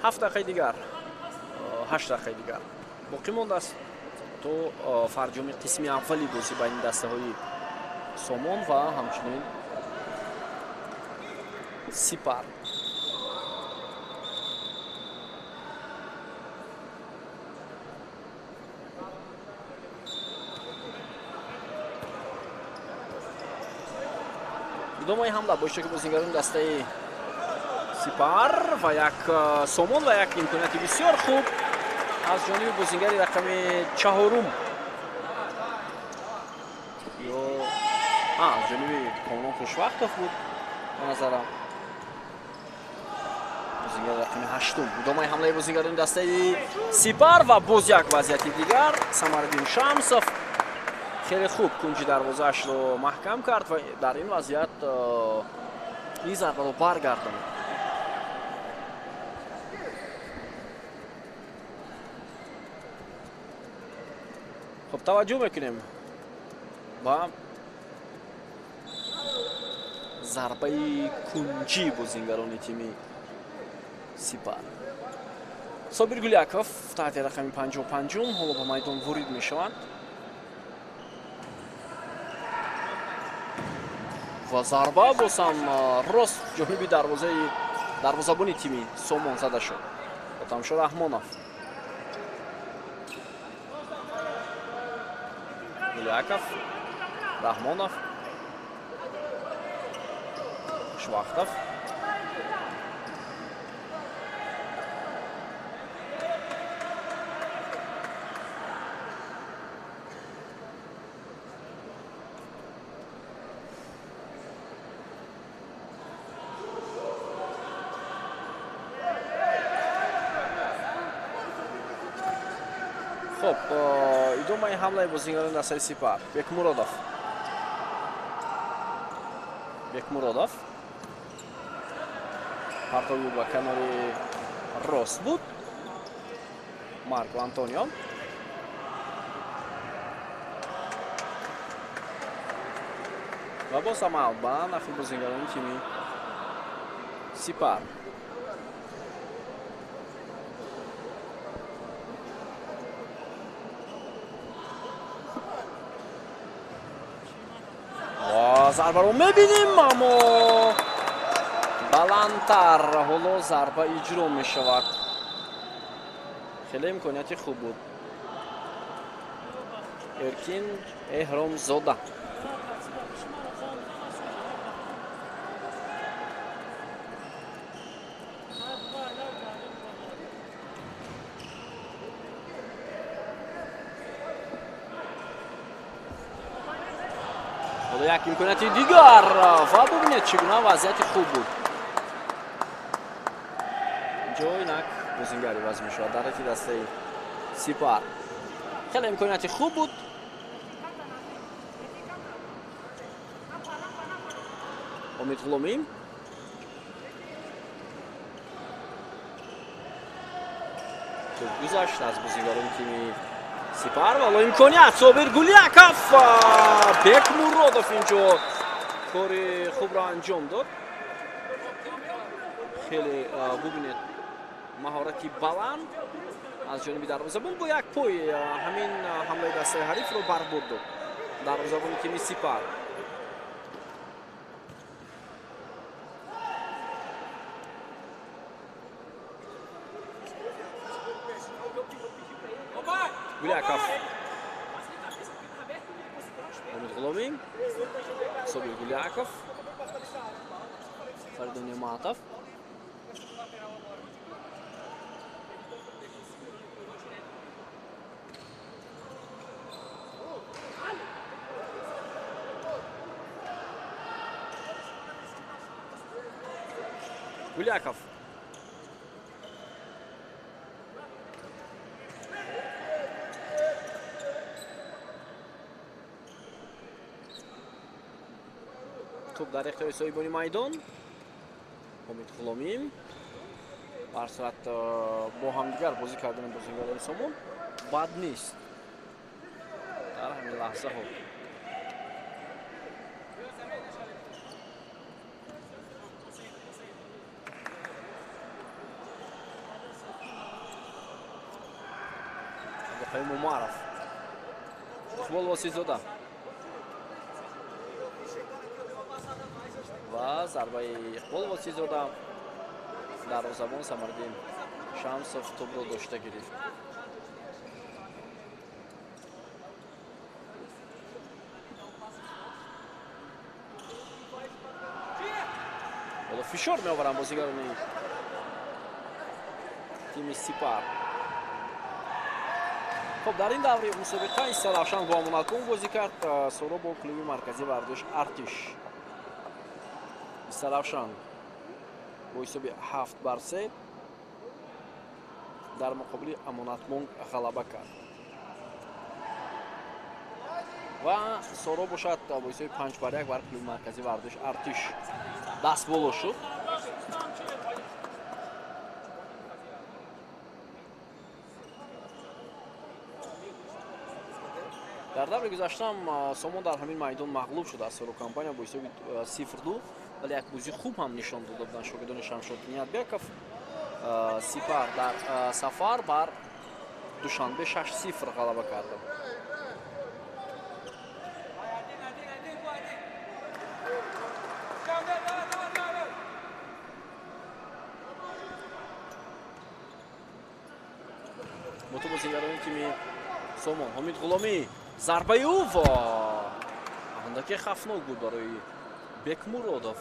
7 дақиқаи дигар, 8 дақиқаи дигар боқӣ мондааст то фарҷоми қисми аввали бозӣ байни дастаҳои Сомон ва ҳамчунин Сипар. Идомаи ҳамла бо иштироки бозингарони дастаи Сипар ва як Сомон ва як имконияти бисёр хуб аз ҷониби бозингари рақами чаҳорум ё аз ҷониби Комрон Хушвақтов буд, ба назарам, бозингари рақами ҳаштум. Идомаи ҳамлаи бозингарони дастаи Сипар ва боз як вазъияти дигар. Самардин Шамсов хеле хуб кунҷи дарвозаашро маҳкам кард ва дар ин вазъият ин зарбаро баргардонид. Хуб, таваҷҷӯҳ мекунем ба зарбаи кунҷии бозингарони тими Сипар. Собир Гуляков таҳти рақами 55-ум ҳоло ба майдон ворид мешаванд ва зарба боз ҳам рост ҷониби дарвозаи дарвозабони тими Сомон зада шуд. Отамшо Раҳмонов, Гуляков, Раҳмонов. Хушвахтов. Хуб, идомаи ҳамлаи бозигарони дастаи Сипар. Бекмуродов. Бекмуродов. Партови ба канори рост буд. Марко Антонио. Ва боз ҳам ба нафи бозигарони тими Сипар. Зарбаро мебинем, аммо баландтар ҳоло зарба иҷро мешавад. Хеле имконияти хуб буд. Эркин Эҳромзода. Як имконияти дигар ва бубинед чӣ гуна вазъияти хуб буд. Инҷо инак бозингар иваз мешавад дар рафи дастаи Сипар. Хеле имконияти хуб буд. Омид Ғуломӣ. Тӯб гузашт аз бозингарони тими Сипар, вало имконият Собир Гуляков. Бекмуродов инҷо кори хубро анҷом дод. Хеле бубинед маҳорати баланд аз ҷониби дарвозабон бо як пой ҳамин ҳамлаи дастаи ҳарифро барбод дод дарвозабони тими Сипар. Гуляков. Омид Ғуломӣ. Собир Гуляков. Фаридун Неъматов. Гуляков. Тӯб дар ихтиёри соҳибони майдон. Омид Ғуломӣ. Ба ҳар сурат бо ҳамдигар бозӣ кардани бозигарони Сомон бад нест дар ҳамин лаҳзаҳо. Абдуқаюм Умаров. Иқбол Восизода. Ва зарбаи Иқбол Восизода дарвозабон Самардин Шамсов тӯбро дошта гирифт. Ҳоло фишор меоваранд бозигарони тими Сипар. Хуб, дар ин даври мусобиқа Истаравшан бо Амонатбонк бозӣ кард, Соро бо клуби марказии варзиш Артиш. Истаравшан бо ҳисоби 7-3 дар муқобили Амонатбонк ғалаба кард ва Соро бошад бо ҳисоби 5-1 бар клуби марказии варзиш Артиш даст боло шуд. Дар даври гузаштаам Сомон дар ҳамин майдон мағлуб шуд аз Соро компания бо ҳисоби 0-2, вале як бозии хуб ҳам нишон дода буданд шогирдони Шамшод Ниятбеков. Сипар дар сафар бар Душанбе 6-0 ғалаба карда. Бо тӯб бозигарони тими Сомон. Ҳомид Ғуломӣ, зарбаи ӯ ва андаке хафнок буд барои Бекмуродов.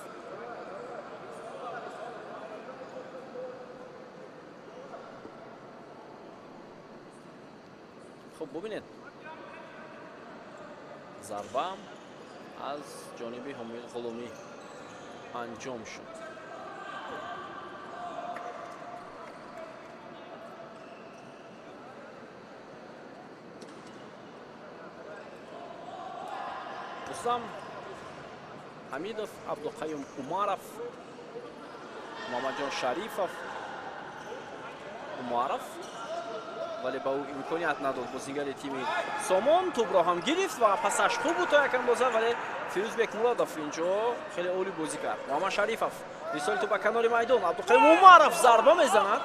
Хуб, бубинед, зарба аз ҷониби Ҳомид Ғуломӣ анҷом шуд. Рустам Ҳамидов, Абдуқаюм Умаров, Муҳаммадҷон Шарифов, Умаров, вале ба ӯ имконият надод бозигари тими Сомон. Тӯбро ҳам гирифт ва пасаш хуб буд то як андоза, вале Фирӯзбек Муродов инҷо хеле олӣ бозӣ кард. Муҳаммад Шарифов ирсоли тӯб ба канори майдон, Абдуқаюм Умаров зарба мезанад,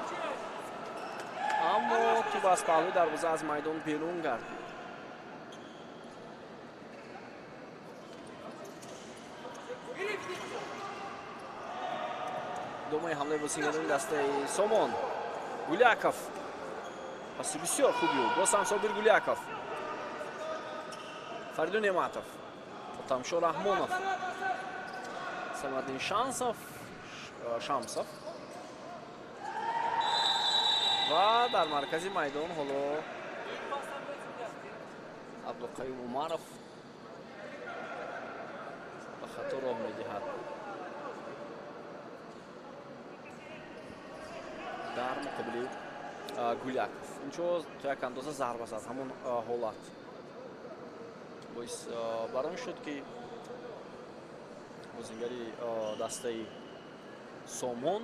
аммо тӯб аз паҳлӯи дарвоза аз майдон берун гардид. Идомаи ҳамлаи бозигарони дастаи Сомон. Гуляков, паси бисёр хуби ӯ, боз ҳам Собир Гуляков, Фаридун Неъматов, Отамшо Раҳмонов, Самаддин Шамсов ва дар маркази майдон ҳоло Абдуқаюм Умаров ба хато роҳ медиҳад. Дар муқобили Гуляков инҷо то як андоза зарба зад. Ҳамон ҳолат боис бар он шуд, ки бозигари дастаи Сомон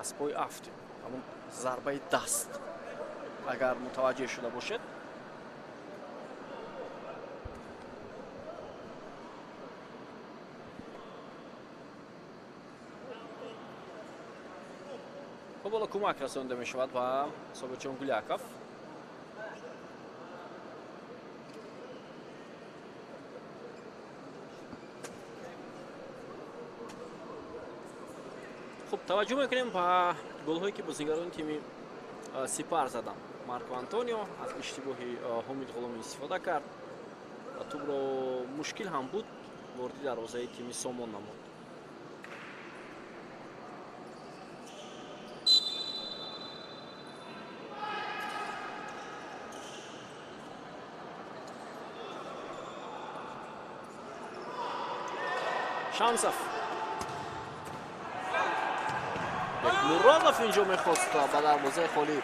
аз пой афтид. Ҳамон зарбаи даст, агар мутаваҷҷеҳ шуда бошед. Хуб, ҳоло кӯмак расонда мешавад ба Собирҷон Гуляков. Хуб, таваҷҷӯҳ мекунем ба голҳое, ки бозигарони тими Сипар заданд. Марко Антонио аз иштибоҳи Ҳомид Ғуломӣ истифода кард ва тӯбро мушкил ҳам буд вориди дарвозаи тими Сомон намуд. Шамсов, Муродов инҷо мехост ба дарвозаи холӣ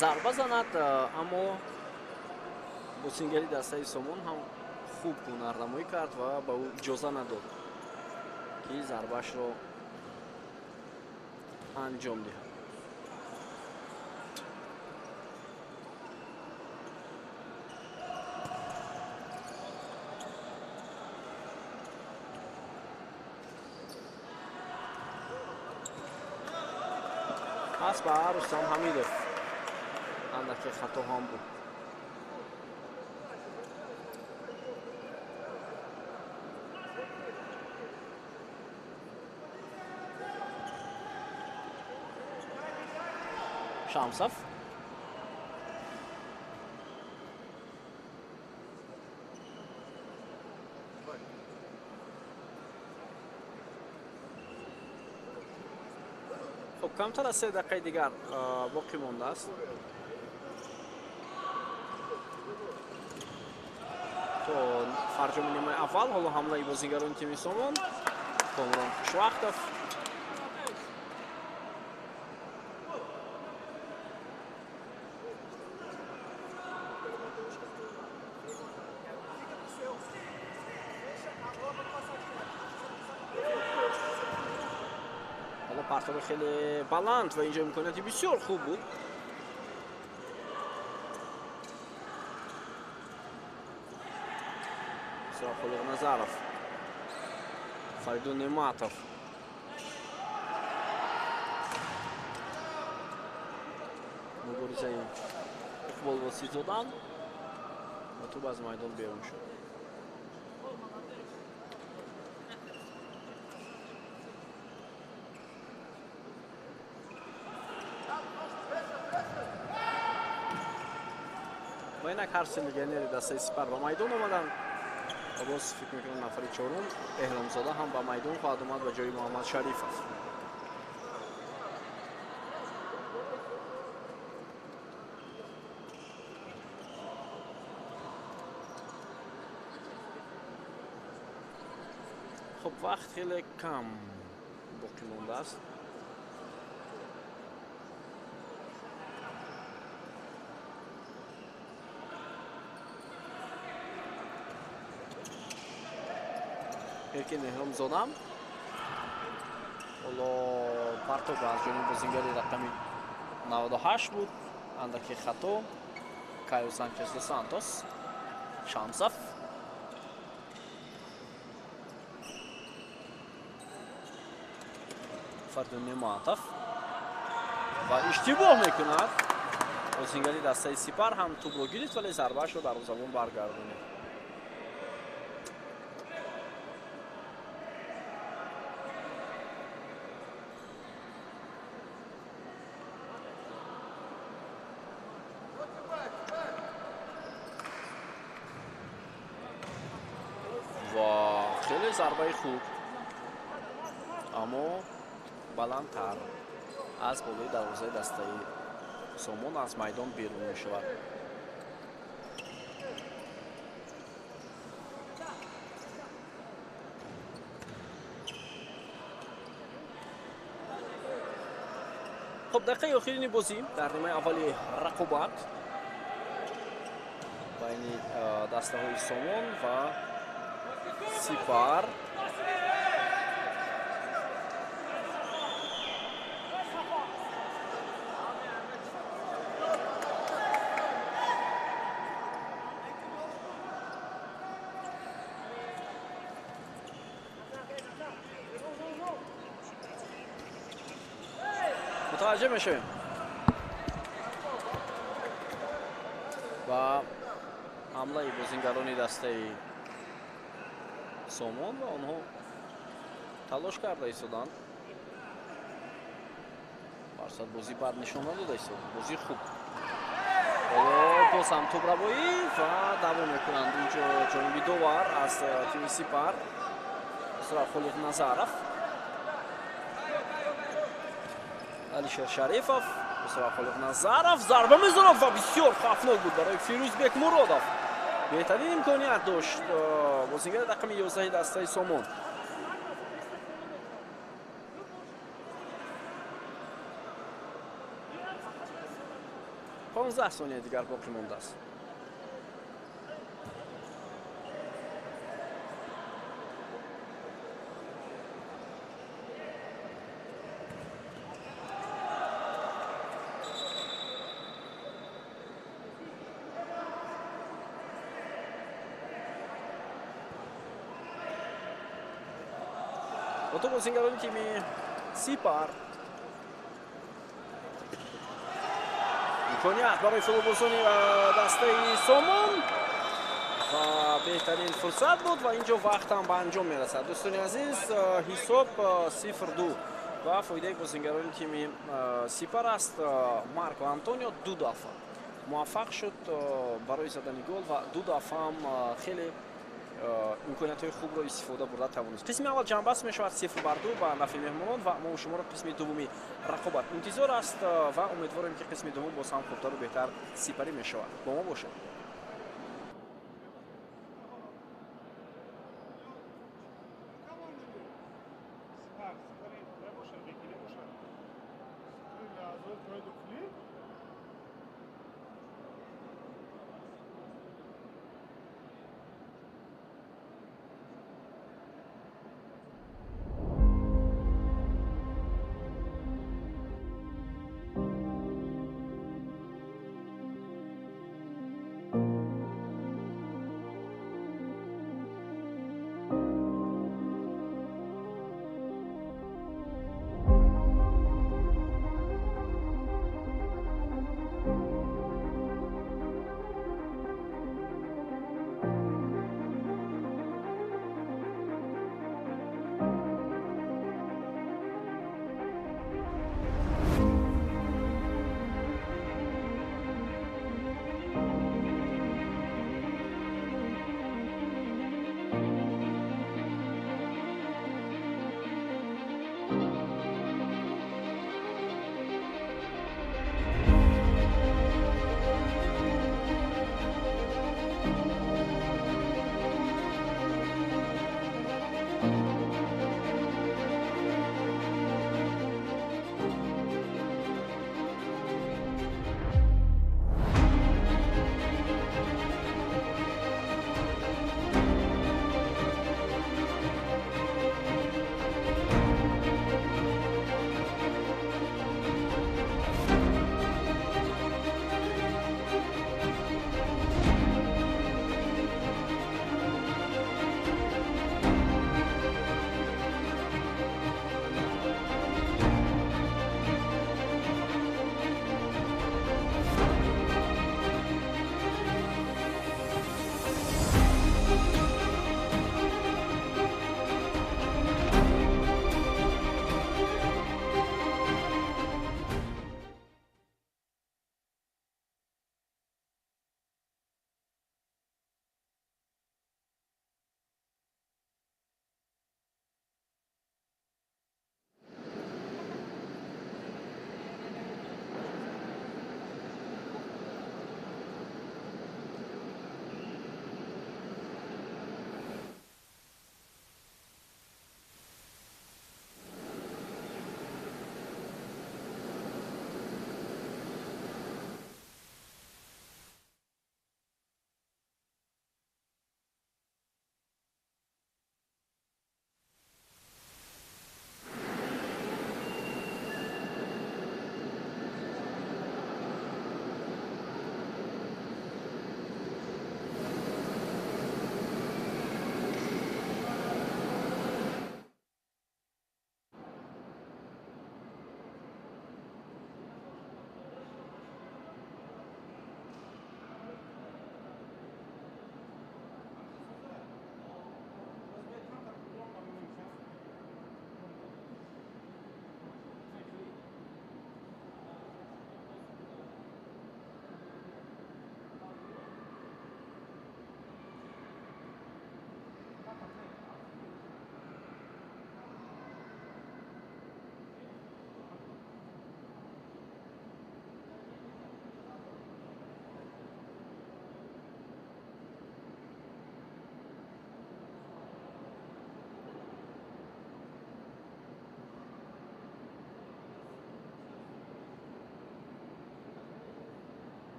зарба занад, аммо бозигари дастаи Сомон ҳам хуб ҳунарнамоӣ кард ва ба ӯ иҷоза надод, ки зарбаашро анҷом диҳад. Пас ба Рустам Ҳамидов, андаке хато ҳам буд. Шамсов, хуб, камтар аз 3 дақиқаи дигар боқӣ мондааст то фарҷоми нимаи аввал. Ҳоло ҳамлаи бозигарони тими Сомон. Комрон Хушвақтов, партоби хеле баланд ва инҷо имконияти бисёр хуб буд. Холиқназаров, Фаридун Неъматов, муборизаи Иқбол Воситзодан ва тӯб аз майдон берун шуд. Ва инак ҳар се легионери дастаи Сипар ба майдон омаданд ва боз фикр мекунам нафари чорум Эҳромзода ҳам ба майдон хоҳад омад ба ҷои Муҳаммад Шарифов. Хуб, вақт хеле кам боқӣ мондааст. Эркин Эҳромзода ҳоло партоб аз ҷониби бозингари рақами 98 буд, андаке хато. Кайо Санчес де Сантос, Шамсов. Фардун Неъматов ва иштибоҳ мекунад. Бозингари дастаи Сипар ҳам тӯбро гирифт, вале зарбаашро дарвозабон баргардонид. Ва хеле зарбаи хуб, аммо баландтар аз болои дарвозаи дастаи Сомон аз майдон берун мешавад. Хуб, дақиқаи охирини бозӣ дар нимаи аввали рақобат байни дастаҳои Сомон ва Сипар. متوجه میشویم و حمله بازیگران دسته Сомон ва онҳо талош карда истоданд. Барсад бозӣ бад нишон надода истод, бозӣ хуб. Ҳоло боз ҳам тӯбравоӣ ва давом мекунанд инҷо ҷониби довар аз тими Сипар Исрофхолиқ Назаров, Алишер Шарифов. Исрофхолиқ Назаров зарба мезанад ва бисёр хавфнок буд барои Фирӯзбек Муродов. Беҳтарин имконият дошт бозингари рақами 11 дастаи Сомон. Понздаҳ сония дигар боқӣ мондааст. Ото бозингарони тими Сипар. Имконият барои футболбозони дастаи Сомон ва беҳтарин фурсат буд ва инҷо вақт ҳам ба анҷом мерасад. Дӯстони азиз, ҳисоб 0-2 ва фоидаи бозингарони тими Сипар аст. Марко Антонио ду дафъа муваффақ шуд барои задани гол ва ду дафъа ҳам хеле имкониятҳои хубро истифода бурда тавонист. Қисми аввал ҷамъбаст мешавад 0-2 ба нафъи меҳмонон ва мо шуморо қисми дуввуми рақобат интизор аст ва умедворем, ки қисми дуввум боз ҳам хубтару беҳтар сипарӣ мешавад. Бо мо бошед.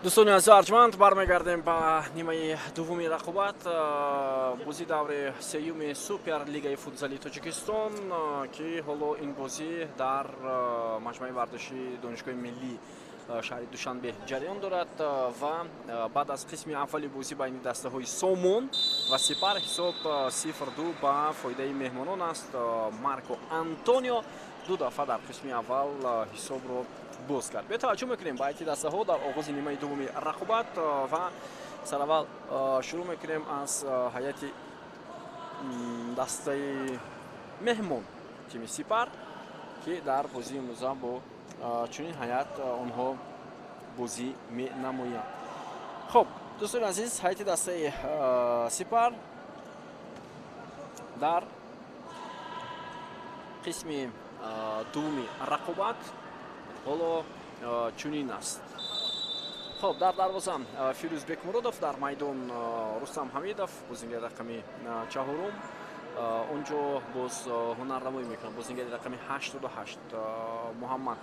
Дӯстони азиз арҷманд, бармегардем ба нимаи дуввуми рақобат. Бозии даври сеюми Суперлигаи футзали Тоҷикистон, ки ҳоло ин бозӣ дар маҷмӯаи варзишии Донишгоҳи миллии шаҳри Душанбе ҷараён дорад ва баъд аз қисми аввали бозӣ байни дастаҳои Сомон ва Сипар ҳисоб 0-2 ба фоидаи меҳмонон аст. Марко Антонио ду дафъа дар қисми аввал ҳисобро боз кард. Бетаваҷҷӯҳ мекунем ба ҳайати дастаҳо дар оғози нимаи дуввуми рақобат ва сараввал шурӯъ мекунем аз ҳайати дастаи меҳмон тими Сипар, ки дар бозии имрӯза бо чунин ҳайат онҳо бозӣ менамоянд. Хуб, дӯстони азиз, ҳайати дастаи Сипар дар қисми дуввуми рақобат ҳоло чунин аст. Хуб, дар дарвоза Фирӯз Бекмуродов, дар майдон Рустам Ҳамидов, бозингари рақами чаҳорум. Онҷо боз ҳунарнамоӣ мекунад бозингари рақами 88 Муҳаммад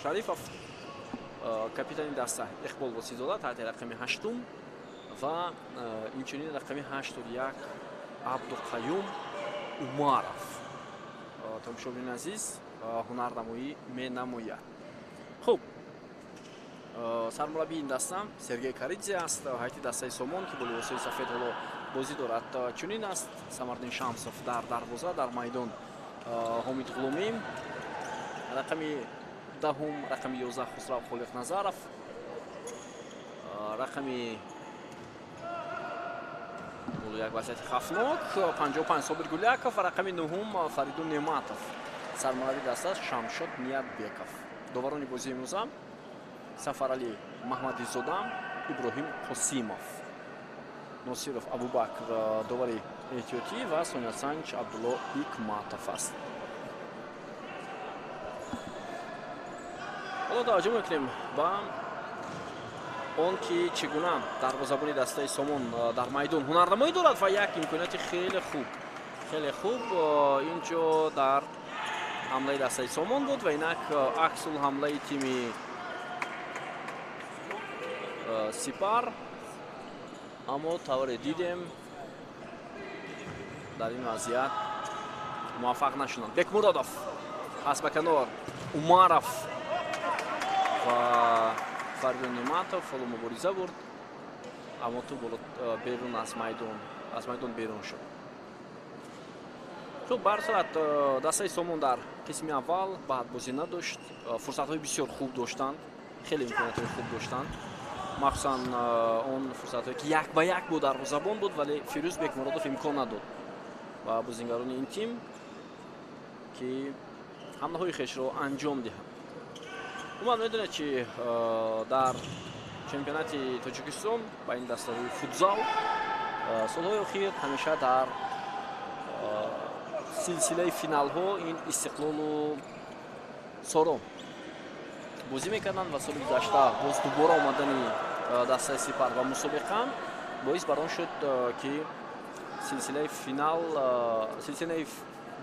Шарифов, капитани даста Иқбол Восизода таҳти рақами 8 ва инчунин рақами 81 Абдуқаюм Умаров. Тамошобинони азиз, ҳунарнамоӣ менамояд. Хуб, сармураббии ин даста Сергей Каридзе аст. Ҳайати дастаи Сомон, ки бо либосҳои сафед ҳоло бозӣ дорад, чунин аст. Самардин Шамсов дар дарвоза, дар майдон Ҳомид Ғуломӣ, рақами 10, рақами 11 Хусрав Холиқназаров, рақами Як вазъияти хавфнок. 55 Собир Гуляков ва рақами 9 Фаридун Неъматов. Сармурабби даста Шамшод Ниятбеков. Доварони бозии имрӯза Сафаралӣ Маҳмадизода, Иброҳим Қосимов, Носиров Абубакр довари эҳтиётӣ ва Сонясанҷ Абдулло Ҳикматов аст. Ҳоло таваҷҷӯҳ мекунем ба он ки чӣ гуна дарвозабони дастаи Сомон дар майдон ҳунарнамоӣ дорад ва як имконияти хеле хуб, хеле хуб инҷо дар ҳамлаи дастаи Сомон буд ва инак аксул ҳамлаи тими Сипар, аммо тавре дидем дар ин вазъият муваффақ нашуданд. Бекмуродов пас ба канор, Умаров ва Фаридун Неъматов ҳоло мубориза бурд, аммо тӯб берун аз майдон берун шуд. Хуб, ба ҳар сурат дастаи Сомон дар қисми аввал баъд бозӣ надошт, фурсатҳои бисёр хуб доштанд, хеле имкониятҳои хуб доштанд, махсусан он фурсатҳое ки як ба як бо дарвозабон буд, вале Фирӯз Бекмуродов имкон надод ба бозингарони ин тим ки ҳамлаҳои хешро анҷом диҳанд. Умуман медонед, ки дар чемпионати Тоҷикистон ба ин дастаҳои футзал солҳои охир ҳамеша дар силсилаи финалҳо ин Истиқлолу Сором бозӣ мекарданд ва соли гузашта боз дубора омадани дастаи Сипар ба мусобиқа боис бар он шуд, ки силсилаи финал, силсилаи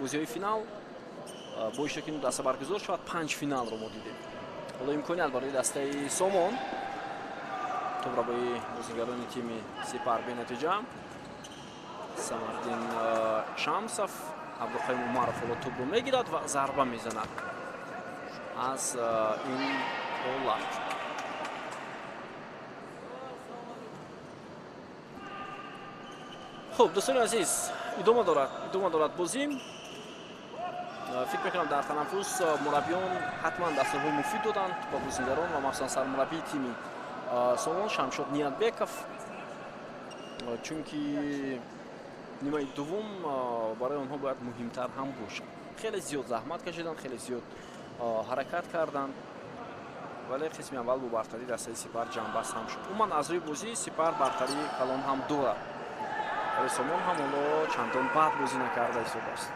бозиҳои финал бо иштироки даста баргузор шавад. 5 финалро мо дидем. Ҳоло имконият барои дастаи Сомон, тӯбрабои бозигарони тими Сипар бенатиҷа. Самардин Шамсов, Абдуқаюм Умаров ҳоло тӯбро мегирад ва зарба мезанад аз ин ҳолат. Хуб, дӯстони азиз, идома дорад бозӣ. Фикр мекунам дар танаффус мураббиён ҳатман дастурҳои муфид доданд ба бозингарон ва махсусан сармураббии тими Сомон Шамшод Ниятбеков, чунки нимаи дуввум барои онҳо бояд муҳимтар ҳам бошад. Хеле зиёд заҳмат кашиданд, хеле зиёд ҳаракат карданд, вале қисми аввал бо бартарии дастаи Сипар ҷамъбаст ҳам шуд. Умуман аз рӯи бозӣ Сипар бартарии калон ҳам дорад, вале Сомон ҳам ҳоло чандон бад бозӣ накарда истодааст.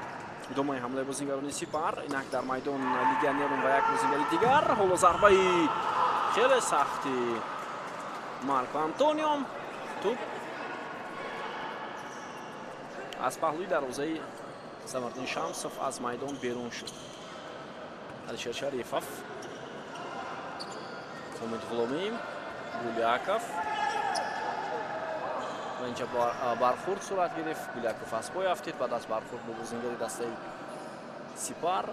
Идомаи ҳамлаи бозингарони Сипар, инак дар майдон легионерон ва як бозингари дигар. Ҳоло зарбаи хеле сахти Марко Антонио, тӯб аз паҳлӯи дарвозаи Самардин Шамсов аз майдон берун шуд. Алишер Шарифов, Умид Ғуломӣ, Гуляков ва инҷа бархурд сурат гирифт. Гуляков аз пой афтид баъд аз бархурд бо бозингари дастаи Сипар.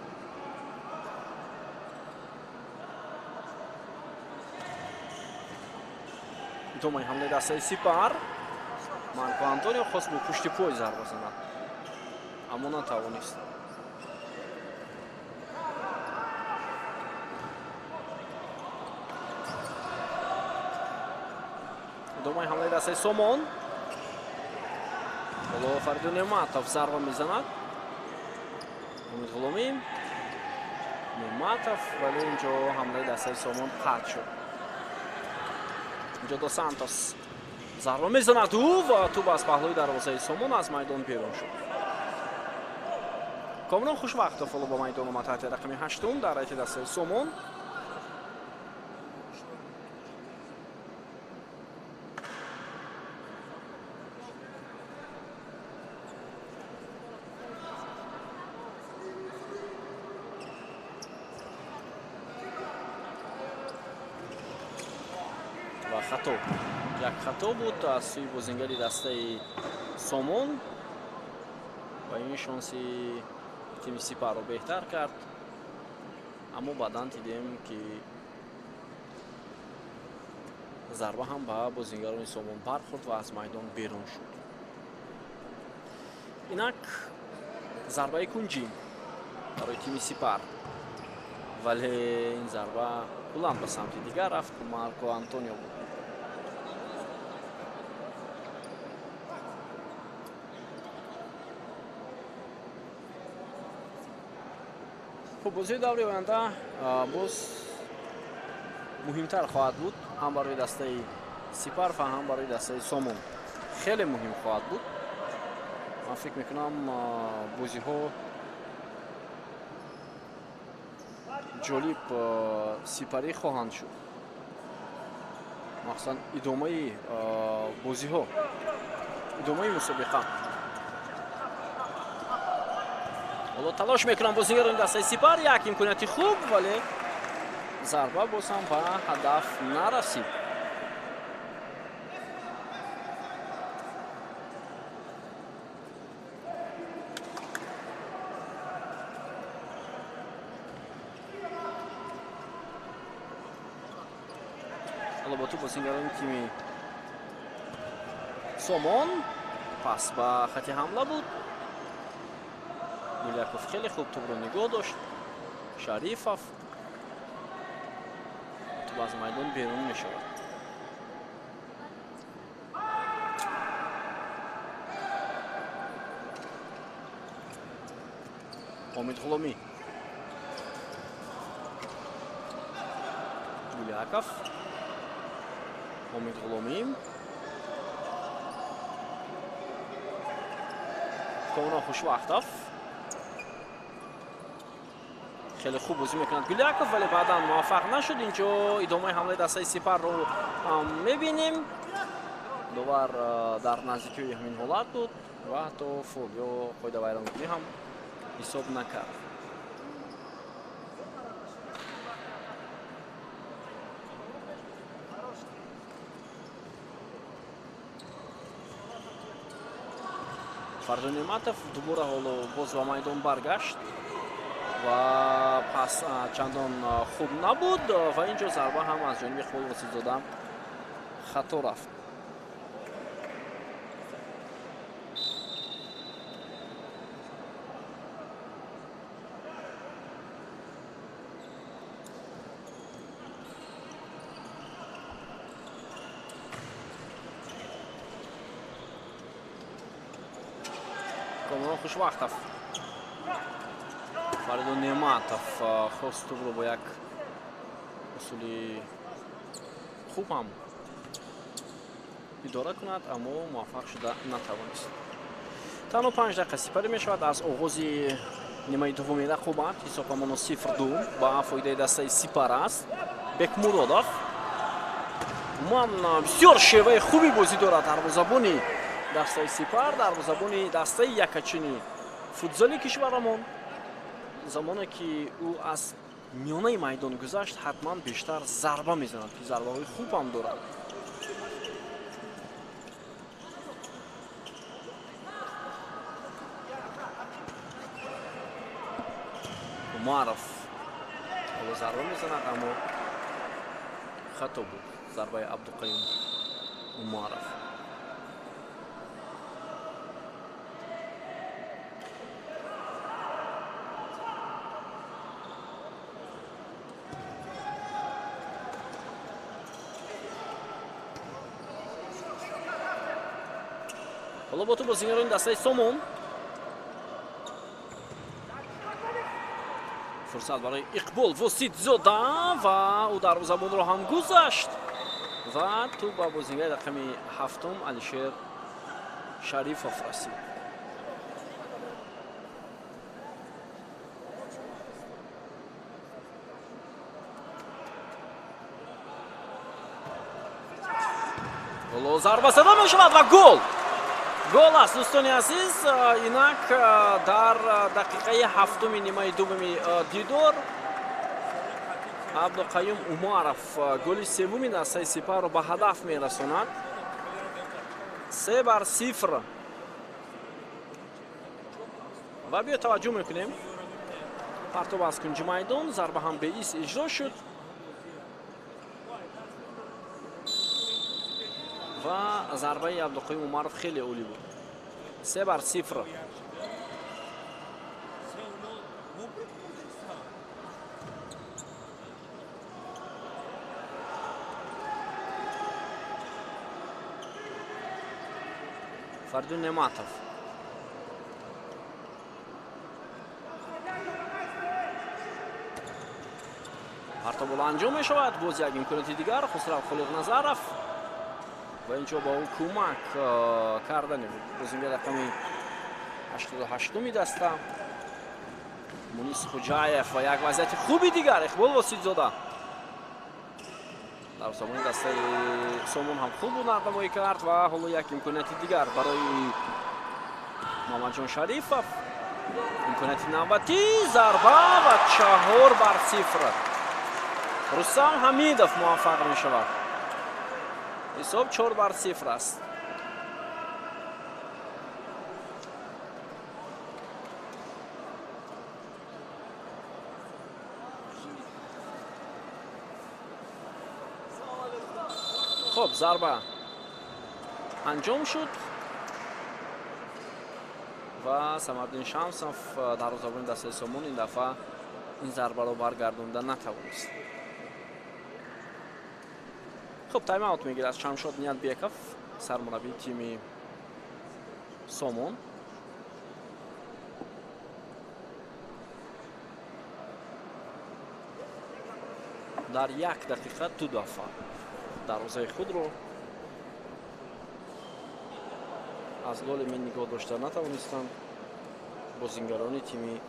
Идомаи ҳамлаи дастаи Сипар. Марко Антонио хост бо пушти пой зарба занад, аммо натавонист. Идомаи ҳамлаи дастаи Сомон. Ҳоло Фаридун Неъматов зарба мезанад. Умид Ғуломӣ, Неъматов, вале инҷо ҳамлаи дастаи Сомон қатъ шуд. Инҷо До Сантос зарба мезанад ӯ ва тӯб аз паҳлӯи дарвозаи Сомон аз майдон берун шуд. Комрон Хушвақтов ҳоло ба майдон омад таҳти рақами 8 дар ҳайати дастаи Сомон. Ва хато, як хато буд аз сӯи бозингари дастаи Сомон ва ин шонси тими Сипарро беҳтар кард, аммо баъдан дидем ки зарба ҳам ба бозингарони Сомон бархӯрд ва аз майдон берун шуд. Инак зарбаи кунҷӣ барои тими Сипар, вале ин зарба куллан ба самти дигар рафт. Марко Антонио буд. Хуб, бозии даври оянда боз муҳимтар хоҳад буд ҳам барои дастаи Сипар ва ҳам барои дастаи Сомон. Хеле муҳим хоҳад буд. Ман фикр мекунам, бозиҳо ҷолиб сипарӣ хоҳанд шуд, махсусан идомаи бозиҳо, идомаи мусобиқа. Ҳоло талош мекунам бозигарони дастаи Сипар, як имконияти хуб, вале зарба боз ҳам ба ҳадаф нарасид. Ҳоло бо тӯб бозигарони тими Сомон, пас ба хати ҳамла буд. Гуляков хеле хуб тӯбро нигоҳ дошт. Шарифов, тӯб аз майдон берун мешавад. Омид Ғуломӣ, Гуляков, Омид Ғуломӣ, Комрон Хушвахтов. Хеле хуб бозӣ мекунад Гуляков, вале баъдан муваффақ нашуд. Инҷо идомаи ҳамлаи дастаи Сипарро мебинем. Довар дар наздикии ҳамин ҳолат буд ва ҳатто фол ё қоидавайронкунӣ ҳам ҳисоб накард. Фарзод Неъматов дубора ҳоло боз ба майдон баргашт ва пас чандон хуб набуд ва инҷо зарба ҳам аз ҷониби Иқбол Воситзода хато рафт. Комрон Хушвахтов, Фаридун Неъматов хост тӯбро бо як усули хуб ҳам идора кунад, аммо муваффақ шуда натавонист. Танҳо 5 дақиқа сипарӣ мешавад аз оғози нимаи дуввуми рақобат. Ҳисобамоно 0-2 ба фоидаи дастаи Сипар аст. Бекмуродов умуман бисёр шеваи хуби бозӣ дорад. Дарвозабони дастаи Сипар, дарвозабони дастаи якачини футзали кишварамон. Замоне ки ӯ аз миёнаи майдон гузашт, ҳатман бештар зарба мезанад, ки зарбаҳои хуб ҳам дорад. Умаров ҳоло зарба мезанад, аммо хато буд зарбаи Абдуқаюм Умаров. Ҳоло бо тӯб бозигарони дастаи Сомон. Фурсат барои Иқбол Воситзода ва ӯ дарвозабонро ҳам гузашт ва тӯб ба бозингари рақами 7 Алишер Шарифов расид. Ҳоло зарба зада мешавад ва гол! Гол аст, дӯстони азиз. Инак дар дақиқаи 7-уми нимаи дуввуми дидор Абдуқаюм Умаров голи севуми дастаи Сипарро ба ҳадаф мерасонад. 3-0. Ва биё таваҷҷӯҳ мекунем. Партоб аз кунҷи майдон, зарба ҳам беист иҷро шуд ва зарбаи Абдуқаюм Умаров хеле олӣ буд. 3-0. Фаридун Неъматов. Партоб боло анҷом мешавад. Боз як имконияти дигар Хусрав Холиқназаров ва инҷо ба ӯ кӯмак кардани бозингар рақами 88-уми даста Мунис Хуҷаев ва як вазъияти хуби дигар Иқбол Воситзода. Дар сомони дастаи Сомон ҳам хуб ҳунарнамоӣ кард ва ҳоло як имконияти дигар барои Муҳаммадҷон Шарифов. Имконияти навбатӣ, зарба ва 4-0. Рустам Ҳамидов муваффақ мешавад. Ҳисоб 4-0 аст. Хуб, зарба анҷом шуд ва Самардин Шамсов дарвозабони дастаи Сомон ин дафъа ин зарбаро баргардонда натавонист. Хуб, тайм-аут мегирад Шамшод Ниятбеков, сармураббии тими Сомон. Дар як дақиқа ду дафъа дарвозаи худро аз голи мен нигоҳ дошта натавонистанд бозингарони тими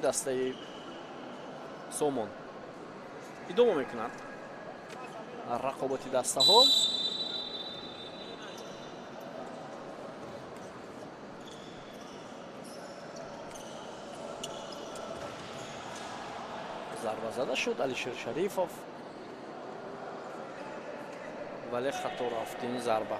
дастаи Сомон. Идома мекунад рақобати дастаҳо. Зарба зада шуд Алишер Шарифов, вале хато рафт ин зарба.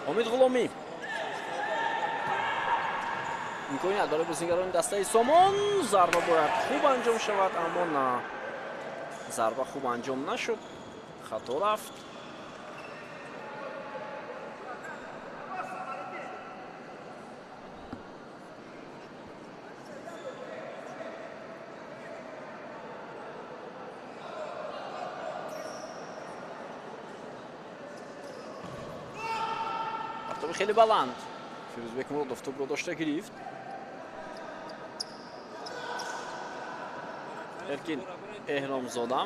Омид Ғуломӣ. Имконият барои бозингарони дастаи Сомон. Зарба бояд хуб анҷом шавад, аммо на, зарба хуб анҷом нашуд, хато рафт. Хеле баланд. Фирӯзбек Муродов тӯбро дошта гирифт. Эркин Эҳромзода.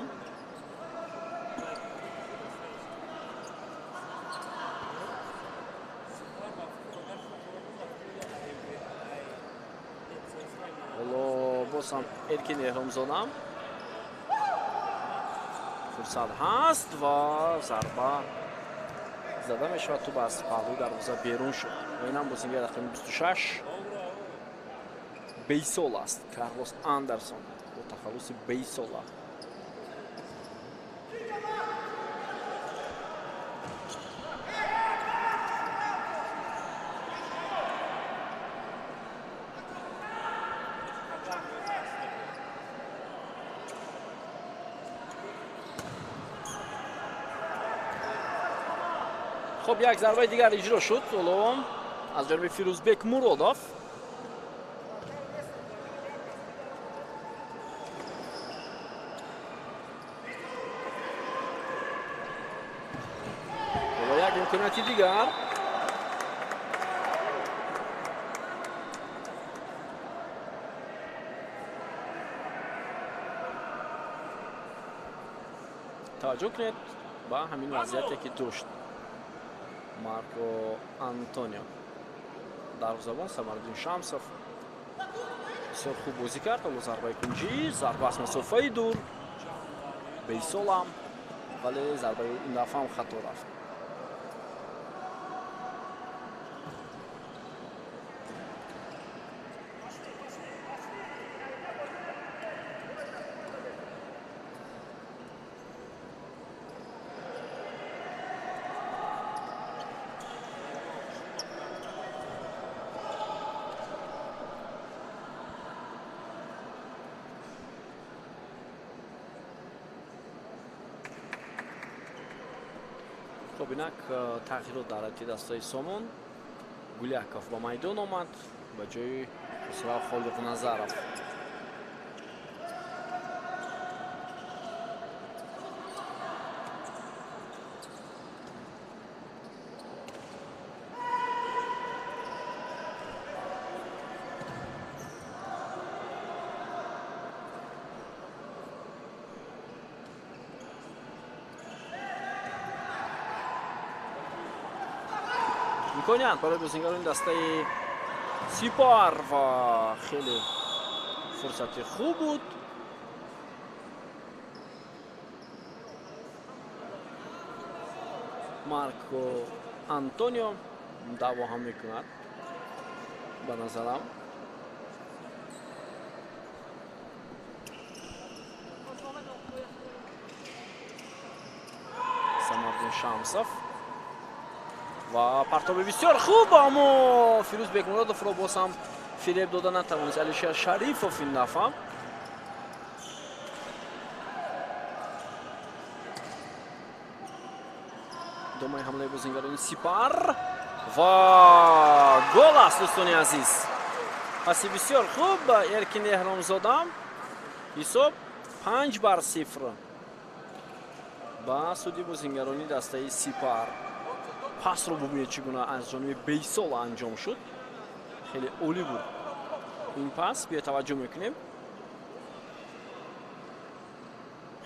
Ҳоло боз ҳам Эркин Эҳромзода. Фурсат ҳаст ва зарба зада мешавад. Тӯб аз паҳлӯи дарвоза берун шуд ва инам бозингар рақами 26 Бейсол аст. Карлос Андерсон бо тахаллуси Бейсола. Хуб, як зарбаи дигар иҷро шуд ҳоло аз ҷониби Фирӯзбек Муродов. Ҳоло як имконияти дигар. Таваҷҷӯҳ кунед ба ҳамин вазъияте ки дошт Марко Антонио. Дарвозабон Самардин Шамсов бисёр хуб бозӣ кард. Ҳоло зарбаи кунҷӣ, зарба аз масофаи дур, Бейсолам, вале зарбаи ин дафъа ҳам хато рафт. Хуб, инак тағйирот дар ҳайати дастаи Сомон. Гуляков ба майдон омад ба ҷои Хусрав Холиқназаров. Имконият барои бозингарони дастаи Сипар ва хеле фурсати хуб буд. Марко Антонио даъво ҳам мекунад ба назарам. Самардин Шамсов ва партоби бисёр хуб, аммо Фирӯз Бекмуродовро боз ҳам фиреб дода натавонист Алишер Шарифов ин дафъа. Идомаи ҳамлаи бозингарони Сипар ва гол аст, дӯстони азиз. Паси бисёр хуб Эркин Эҳромзода. Ҳисоб 5-0 ба суди бозингарони дастаи Сипар. Пасро бубинед, чӣ гуна аз ҷониби Бейсол анҷом шуд. Хеле олӣ буд ин пас, биё таваҷҷӯҳ мекунем.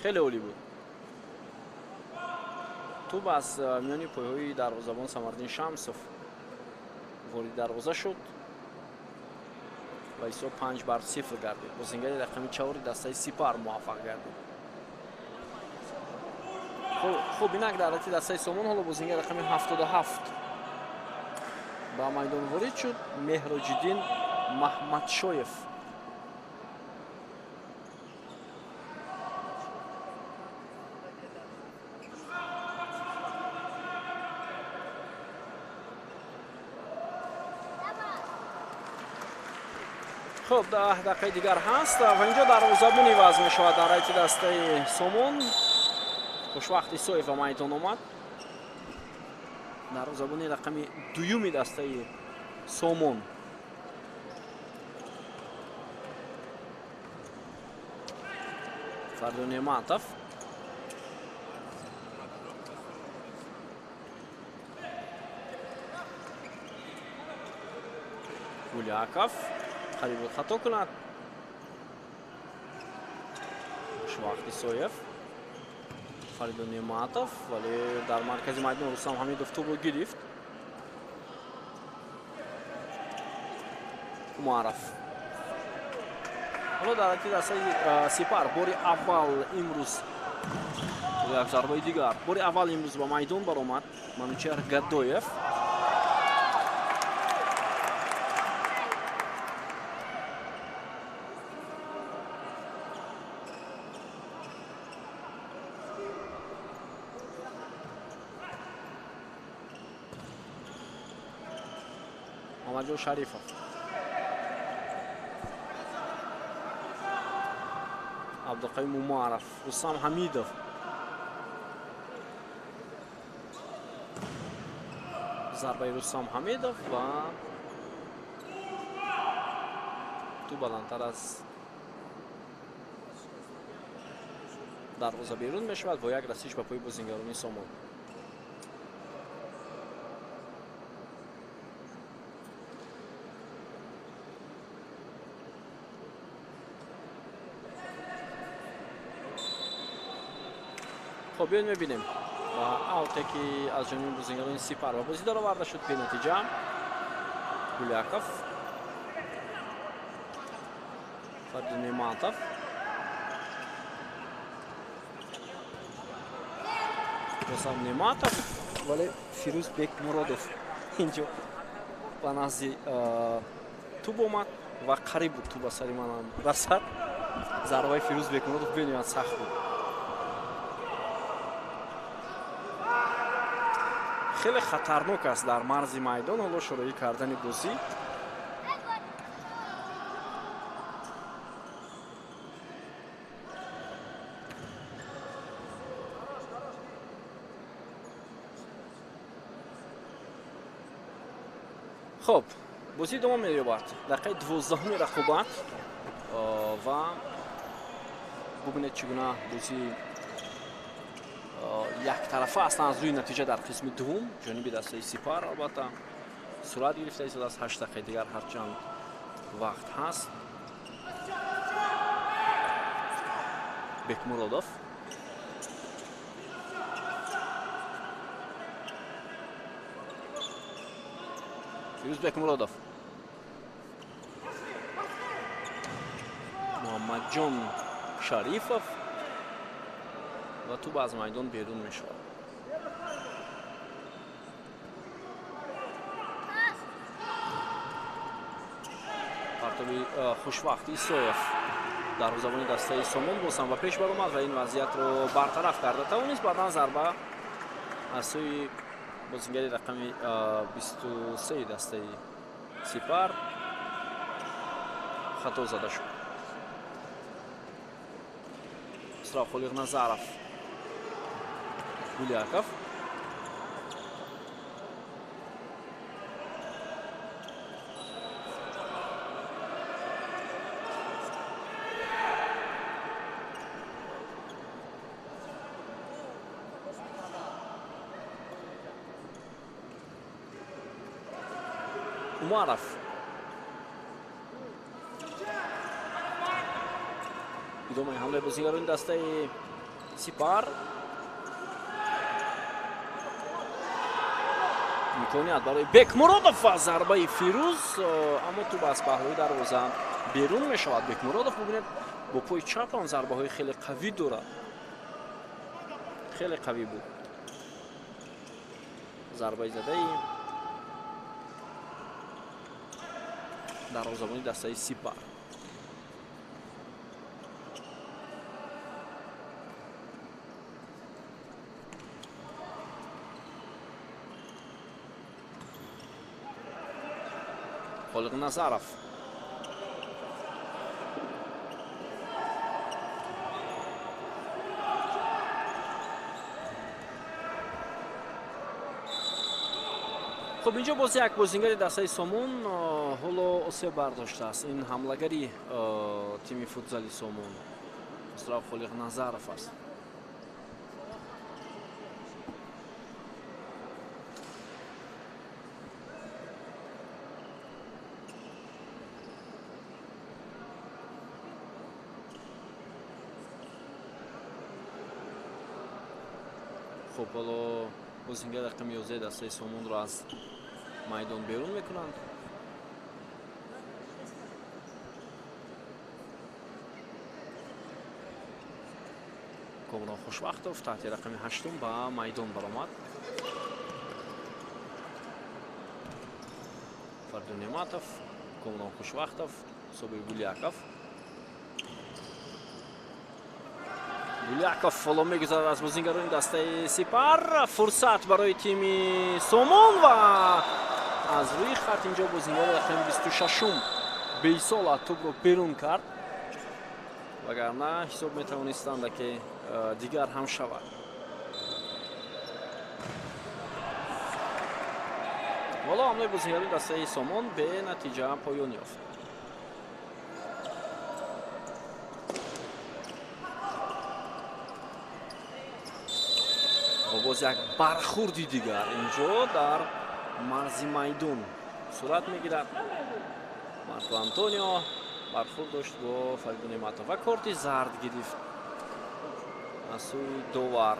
Хеле олӣ буд. Тӯб аз миёни пойҳои дарвозабон Самардин Шамсов вориди дарвоза шуд ва ҳисоб 5-0 гардид. Бозингари рақами 4 дастаи Сипар муваффақ гардид. Хуб, инак дар ҳайати дастаи Сомон ҳоло бозингари рақами 77 ба майдон ворид шуд, Меҳроҷиддин Маҳмадшоев. Хуб, 10 дақиқаи дигар ҳаст ва инҷо дарвозабон иваз мешавад дар ҳайати дастаи Сомон. Хушвақт Исоев ба майдон омад. Дарвозабони рақами дуюми дастаи Сомон. Фардун Неъматов. Гуляков қариб буд хато кунад. Хушвақт Исоев. Фаридун Неъматов, вале дар маркази майдон Рустам Ҳамидов тӯбро гирифт. Умаров. Ҳоло дар ҳайати дастаи Сипар бори аввал имрӯз як зарбаи дигар. Бори аввал имрӯз ба майдон баромад Манучеҳр Гадоев. Мамаджон Шарифов. Абдуқаюм Умаров, Рустам Ҳамидов. Зарбаи Рустам Ҳамидов ва ту баландтар аз дарвоза берун мешавад бо як расиш ба пои бозингарони Сомон. Хоб, биёед мебинем ва ауте ки аз ҷониби бозингарони Сипар ба бозӣ дароварда шуд бенатиҷа. Гуляков, Фардин Неъматов. Рустам Неъматов, вале Фирӯз Бекмуродов инҷо ба назди тӯб омад ва қариб буд тӯб ба сари манам расад. Зарбаи Фирӯз Бекмуродов бениҳоят сахт буд. Хеле хатарнок аст дар марзи майдон ҳоло шуроӣ кардани бозӣ. Хуб, бозӣ идома меёбад. Дақиқаи 12-уми рақобат ва бубинед чӣ гуна бозӣ яктарафа аслан аз рӯи натиҷа дар қисми дуввум ҷониби дастаи Сипар албатта сурат гирифта истодааст. 8 дақиқаи дигар ҳарчанд вақт ҳаст. Бекмуродов. Фирӯз Бекмуродов, Муҳаммадҷон Шарифов ва тӯб аз майдон берун мешавад. Партоби Хушвахт Исоев, дарвозабони дастаи Сомон, боз ҳам ба пеш баромад ва ин вазъиятро бартараф карда тавонист. Баъдан зарба аз сӯи бозингари рақами 23 дастаи Сипар хато зада шуд. Хусрав Холиқназаров, Гуляков, Умаров. Идомаи ҳамлаи бозигарони дастаи Сипар. Имконият барои Бекмуродов ва зарбаи Фирӯз, аммо тӯб аз паҳлӯи дарвоза берун мешавад. Бекмуродов, бубинед, бо пои чап ҳам зарбаҳои хеле қавӣ дорад. Хеле қавӣ буд зарбаи задаи дарвозабони дастаи Сипар. Холиқназаров, хуб, инҷо боз як бозингари дастаи Сомон ҳоло осеб бардоштааст. Ин ҳамлагари тими футзали Сомон Хусрав Холиқназаров аст. Хуб, ҳоло бозингари рақами 11 дастаи Сомонро аз майдон берун мекунанд. Комрон Хушвахтов таҳти рақами 8 ба майдон баромад. Фардун Неъматов, Комрон Хушвахтов, Собир Гуляков. Гуляков ҳоло мегузарад аз бозингарони дастаи Сипар. Фурсат барои тими Сомон ва аз рӯи хат инҷо бозингари рақами 26-ум Бейсола тӯбро берун кард, вагарна ҳисоб метавонистанд, ки дигар ҳам шавад. Ҳоло ҳамлаи бозингарони дастаи Сомон бенатиҷа поён ёфт. Ва боз як бархурди дигар инҷо дар марзи майдон сурат мегирад. Марко Антонио бархурд дошт бо Фаридун Неъматов ва корти зард гирифт аз сӯи довар.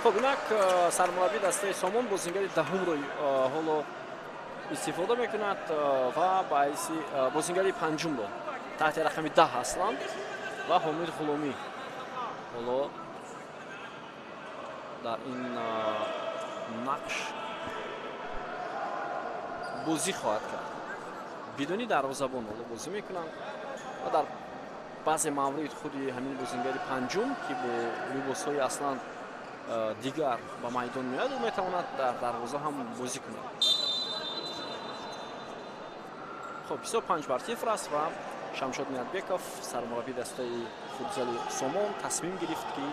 Хуб, инак сармураббии дастаи Сомон бозингари даҳумро ҳоло истифода мекунад ва ба ҳайси бозингари панҷумро таҳти рақами 10 аслан ва Ҳомид Ғуломӣ ҳоло дар ин нақш бозӣ хоҳад кард. Бидуни дарвозабон ҳоло бозӣ мекунанд ва дар баъзе маврид худи ҳамин бозингари панҷум, ки бо либосҳои аслан дигар ба майдон меояд, ӯ метавонад дар дарвоза ҳам бозӣ кунад. Хуб, ҳисоб 5-0 аст ва Шамшод Ниятбеков, сармураббии дастаи футзали Сомон, тасмим гирифт, ки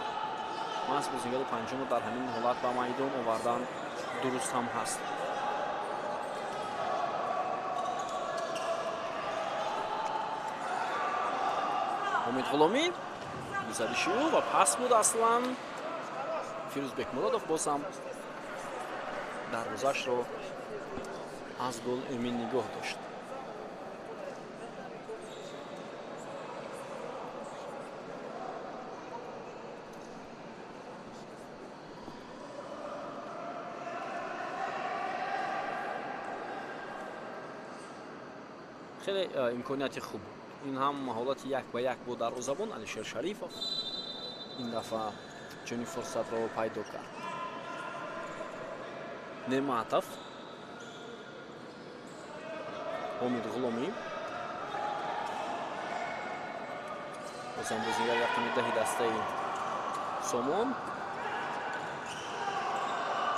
маҳз бозингари панҷумро дар ҳамин ҳолат ба майдон овардан дуруст ҳам ҳаст. Ҳомид Ғуломӣ, гузариши ӯ ва пас буд аслан. Фирӯз Бекмуродов боз ҳам дарвозаашро аз гол эмин нигоҳ дошт. Хеле имконияти хуб буд. Ин ҳам ҳолати 1-1 буд дарвозабон Алишер Шарифов ин дафъа чунин фурсатро пайдо кард. Неъматов, Ҳомид Ғуломӣ, бозам бозигари рақами 10 дастаи Сомон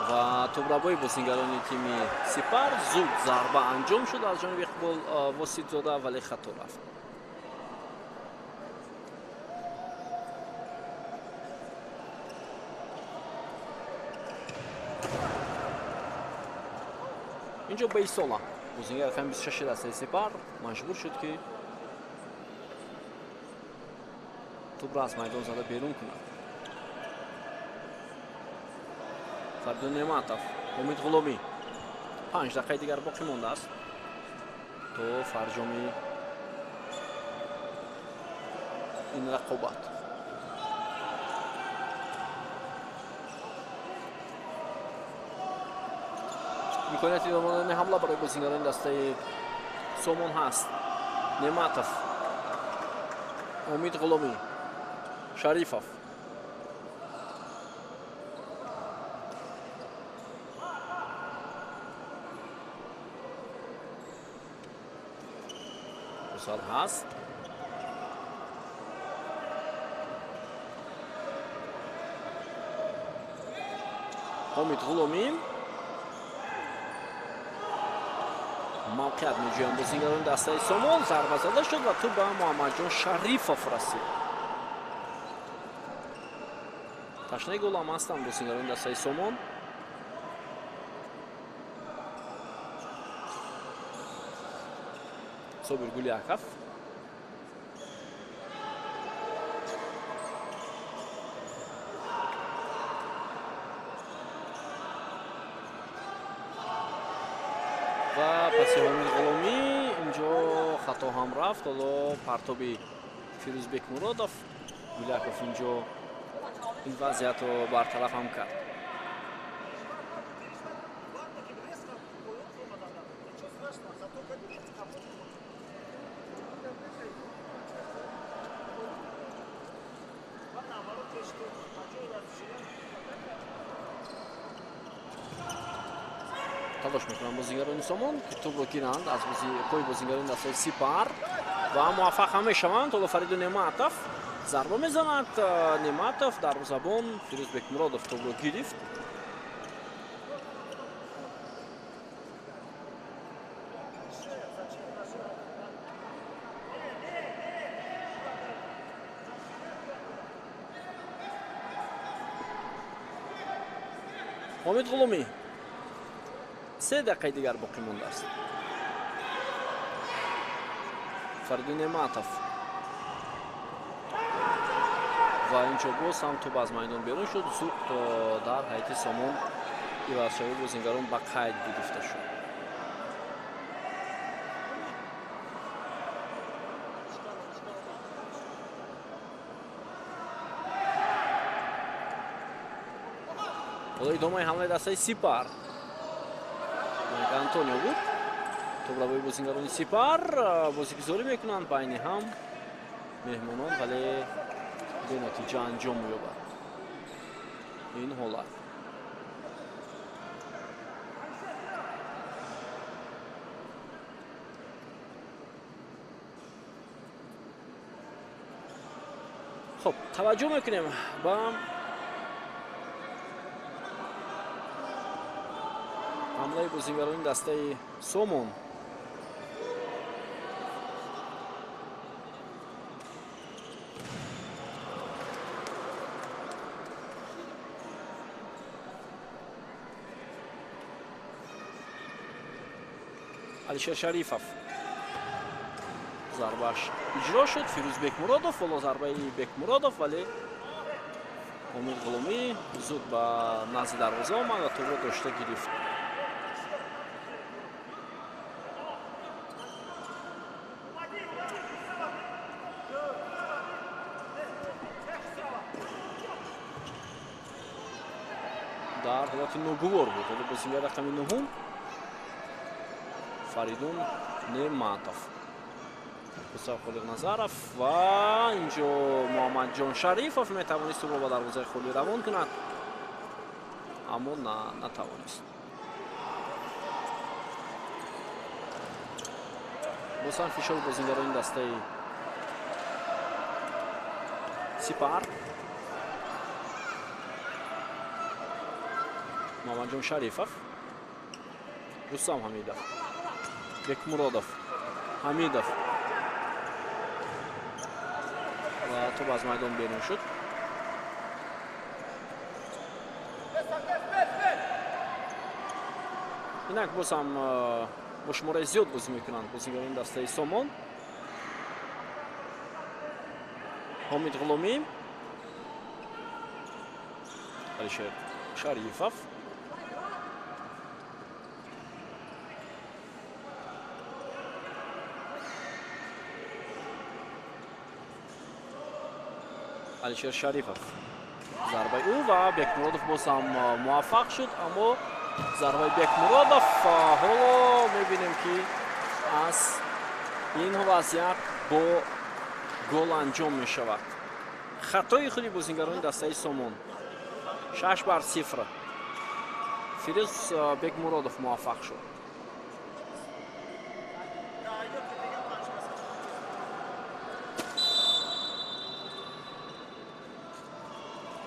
ва тӯбрабои бозигарони тими Сипар. Зуд зарба анҷом шуд аз ҷониби Иқбол Воситзода, вале хато рафт. Инҷо Бейсола, бозигари рақами 26 дастаи Сипар, маҷбур шуд, ки тӯбро аз майдон зада берун кунад. Фаридун Неъматов, Ҳомид Ғуломӣ. 5 дақиқаи дигар боқӣ мондааст то фарҷоми ин рақобат. Имконияти идома ҳамла барои бозигарони дастаи Сомон ҳаст. Неъматов, Ҳомид Ғуломӣ, Шарифов. Фурсат ҳаст. Ҳомид Ғуломӣ мавқеият меҷӯянд бозигарони дастаи Сомон. Зарба зада шуд ва тӯб ба Муҳаммадҷон Шарифов расид. Ташнаи гол ҳам ҳастанд бозигарони дастаи Сомон. Собир Гулиаков, ва паси Ҳомид Ғуломӣ инҷо хато ҳам рафт. Ҳоло партоби Фирӯз Бекмуродов. Гулиаков инҷо ин вазъиятро бартараф ҳам кард. Талош мекунанд бозигарони Сомон, ки тӯбро гиранд аз пои бозигарони дастаи Сипар ва муваффақ ҳам мешаванд. Ҳоло Фаридун Неъматов зарба мезанад. Неъматов, дарвозабон Фирӯз Бекмуродов тӯбро гирифт. Ҳомид Ғуломӣ. 3 дақиқаи дигар боқӣ мондааст. Фаридун Неъматов ва инҷо боз ҳам тӯб аз майдон берун шуд. Зуд дар ҳайати Сомон ивазшавии бозигарон ба қайд гирифта шуд. Ҳоло идомаи ҳамлаи дастаи Сипар. Антонио буд. Тӯбрабои бозигарони Сипар бозигузорӣ мекунанд байни ҳам меҳмонон, вале бенатиҷа анҷом меёбад ин ҳолат. Хуб, таваҷҷӯҳ мекунем ба ҳамлаи бозигарони дастаи Сомон. Алишер Шарифов, зарбаш иҷро шуд. Фирӯз Бекмуродов, ҳоло зарбаи Бекмуродов, вале Ҳомид Ғуломӣ зуд ба назди дарвоза омад ва тӯбро дошта гирифт. Дар ҳолати ногувор буд. Ҳоло бозигари рақами 9 Фаридун Неъматов. Хусрав Холиқназаров ва инҷо Муҳаммадҷон Шарифов метавонист тӯбро ба дарвозаи холӣ равон кунад, аммо натавонист. Боз ҳам фишори бозингарони дастаи Сипар. Муҳаммадҷон Шарифов, Рустам Ҳамидов, Бекмуродов, Ҳамидов ва тӯб аз майдон берун шуд. Инак боз ҳам бо шумораи зиёд бозӣ мекунанд бозигарони дастаи Сомон. Ҳомид Ғуломӣ, Алишер Шарифов, Алишер Шарифов. Зарбаи ӯ ва Бекмуродов боз ҳам муваффақ шуд, аммо зарбаи Бекмуродов ҳоло мебинем, ки аз ин вазъият бо гол анҷом мешавад. Хатои худи бозингарони дастаи Сомон. 6-0. Фирӯз Бекмуродов муваффақ шуд.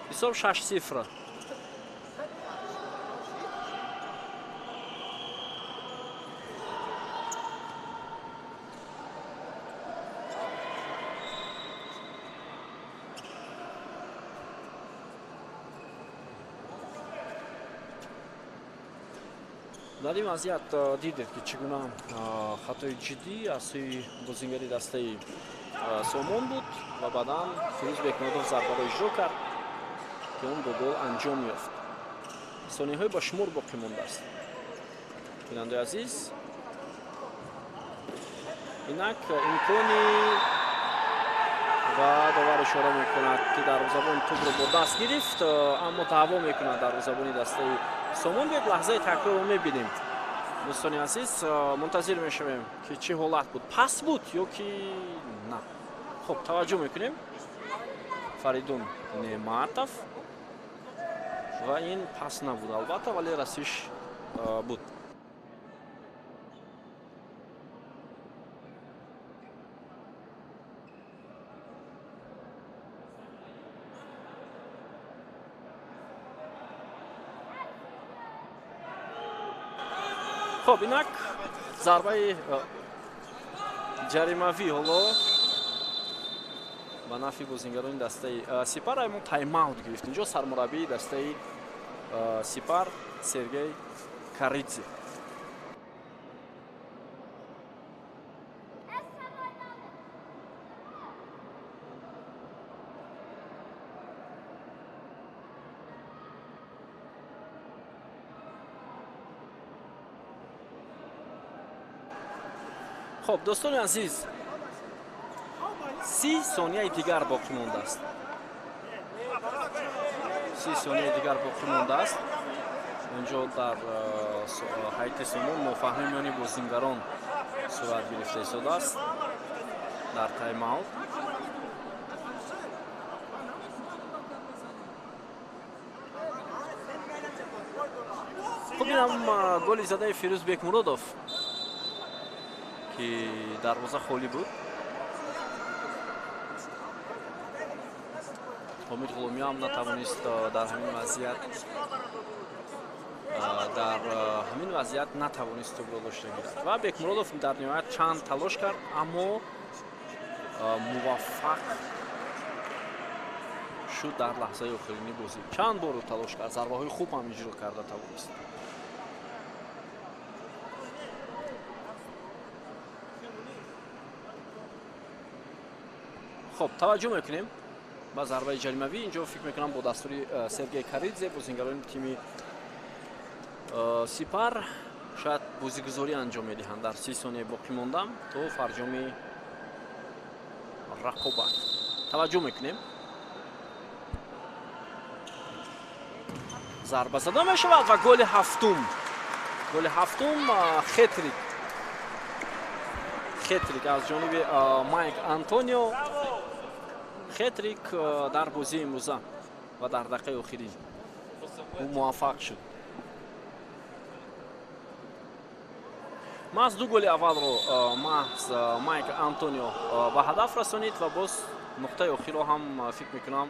Ҳисоб 6-0. Дар ин вазъият дидед, ки чӣ гуна хатои ҷиддӣ аз сӯи бозингари дастаи Сомон буд ва баъдан Фирӯз Бекмуродов зарбаро иҷро кард, ки он бо гол анҷом ёфт. Сонияҳои ба шумор боқӣ мондааст. Бинандаи азиз, инак имкони ва довар ишора мекунад, ки дарвозабон тӯбро бо даст гирифт, аммо даъво мекунад дарвозабони дастаи Сомон. Як лаҳзаи такрорро мебинем. Дӯстони азиз, мунтазир мешавем, ки чӣ ҳолат буд, пас буд ё ки на. Хуб, таваҷҷӯҳ мекунем. Фаридун Неъматов ва ин пас набуд албатта, вале расиш буд. Хуб, инак зарбаи ҷаримавӣ ҳоло ба нафъи бозингарони дастаи Сипар. Мо тайм-аут гирифт инҷо сармураббии дастаи Сипар Сергей Каридзе. Хуб, дӯстони азиз, 30 сонияи дигар боқӣ мондааст. 30 сонияи дигар боқӣ мондааст. Инҷо дар ҳайати Сомон нофаҳмӣ миёни бозингарон сурат гирифта истодааст дар тайм-аут. Хуб, инам голи задаи Фирӯз Бекмуродов, ки дарвоза холӣ буд. Ҳомид Ғуломӣ ҳам натавонист дар ҳамин вазъият натавонист тӯбро дошта гирад ва Бекмуродов дар ниҳоят чанд талош кард, аммо муваффақ шуд дар лаҳзаи охирини бозӣ. Чанд бор талош кард, зарбаҳои хуб ҳам иҷро карда тавонист. Хуб, таваҷҷӯҳ мекунем ба зарбаи ҷаримавӣ. Инҷо фикр мекунам бо дастури Сергей Каридзе бозингарони тими Сипар шояд бозигузорӣ анҷом медиҳанд дар 30 сонияи боқӣ мондам то фарҷоми рақобат. Таваҷҷӯҳ мекунем. Зарба зада мешавад ва голи ҳафтум. Голи ҳафтум, хетрик. Хетрик аз ҷониби Майк Антонио. Хетрик дар бозии имрӯза ва дар дақиқаи охирин ӯ муваффақ шуд. Маҳз 2 голи аввалро маҳз Майк Антонио ба ҳадаф расонид ва боз нуқтаи охирро ҳам фикр мекунам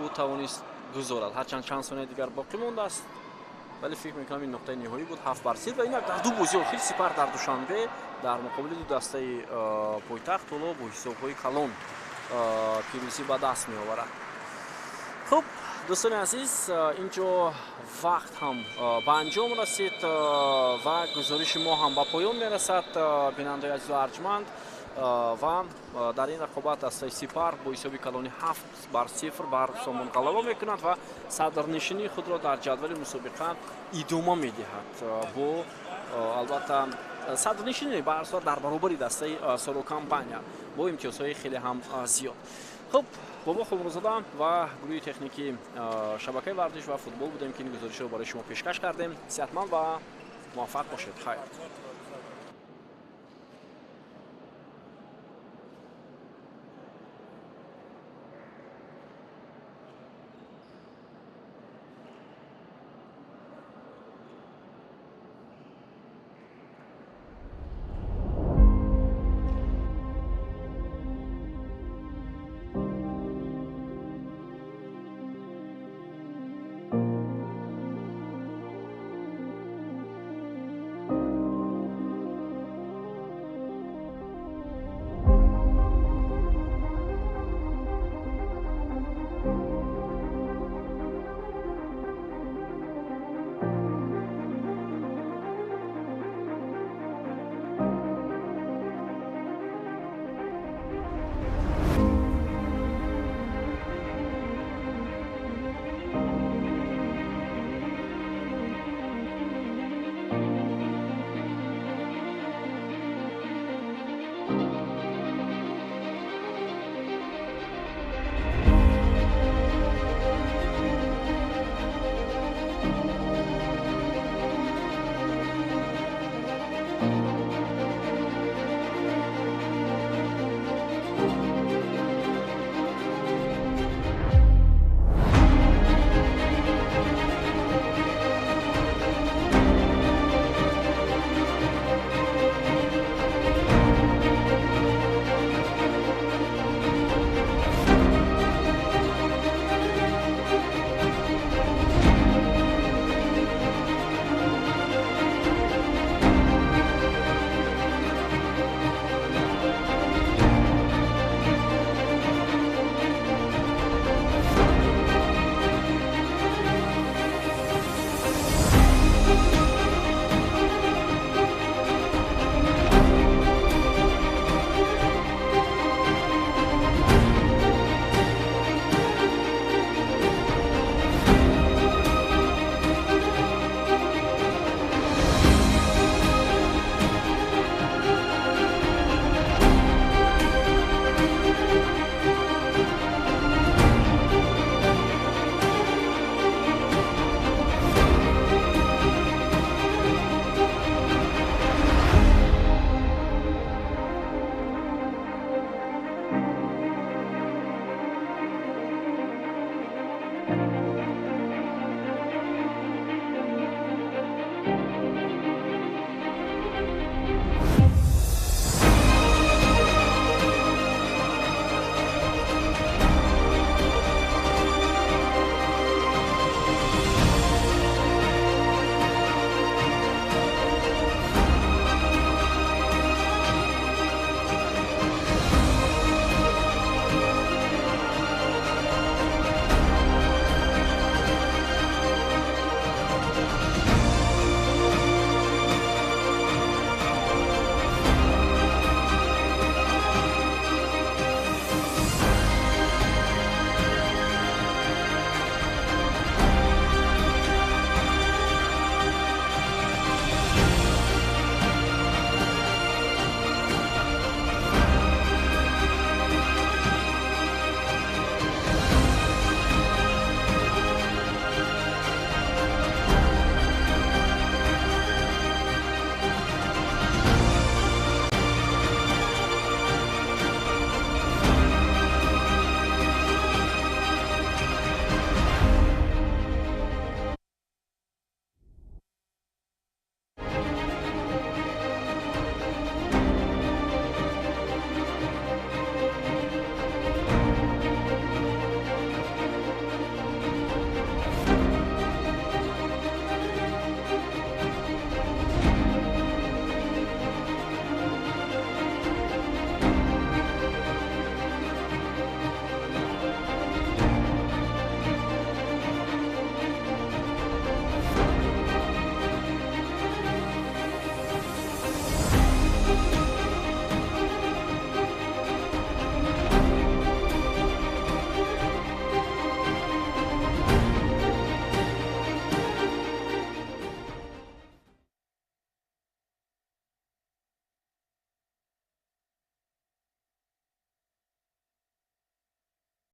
ӯ тавонист гузорад. Ҳарчанд чанд сонияи дигар боқӣ мондааст, вале фикр мекунам ин нуқтаи ниҳоӣ буд, 7-0. Ва инак дар 2 бозии охир Сипар дар Душанбе дар муқобили ду дастаи пойтахт ҳоло бо ҳисобҳои калон пирӯзӣ ба даст меоварад. Хуб, дӯстони азиз, инҷо вақт ҳам ба анҷом расид ва гузориши мо ҳам ба поён мерасад. Бинандаи азизу арҷманд, ва дар ин рақобат дастаи Сипар бо ҳисоби калони 7-0 бар Сомон ғалаба мекунад ва садрнишинии худро дар ҷадвали мусобиқа идома медиҳад. Бо албатта садрнишинӣ ба ҳар сурат дар баробари дастаи Сорокампания бо имтиёзҳои хеле ҳам зиёд. Хуб, Бобо Хулмурозода ва гурӯҳи техникии шабакаи варзиш ва футбол будем, ки ин гузоришро барои шумо пешкаш кардем. Сеҳатманд ва муваффақ бошед. Хайр.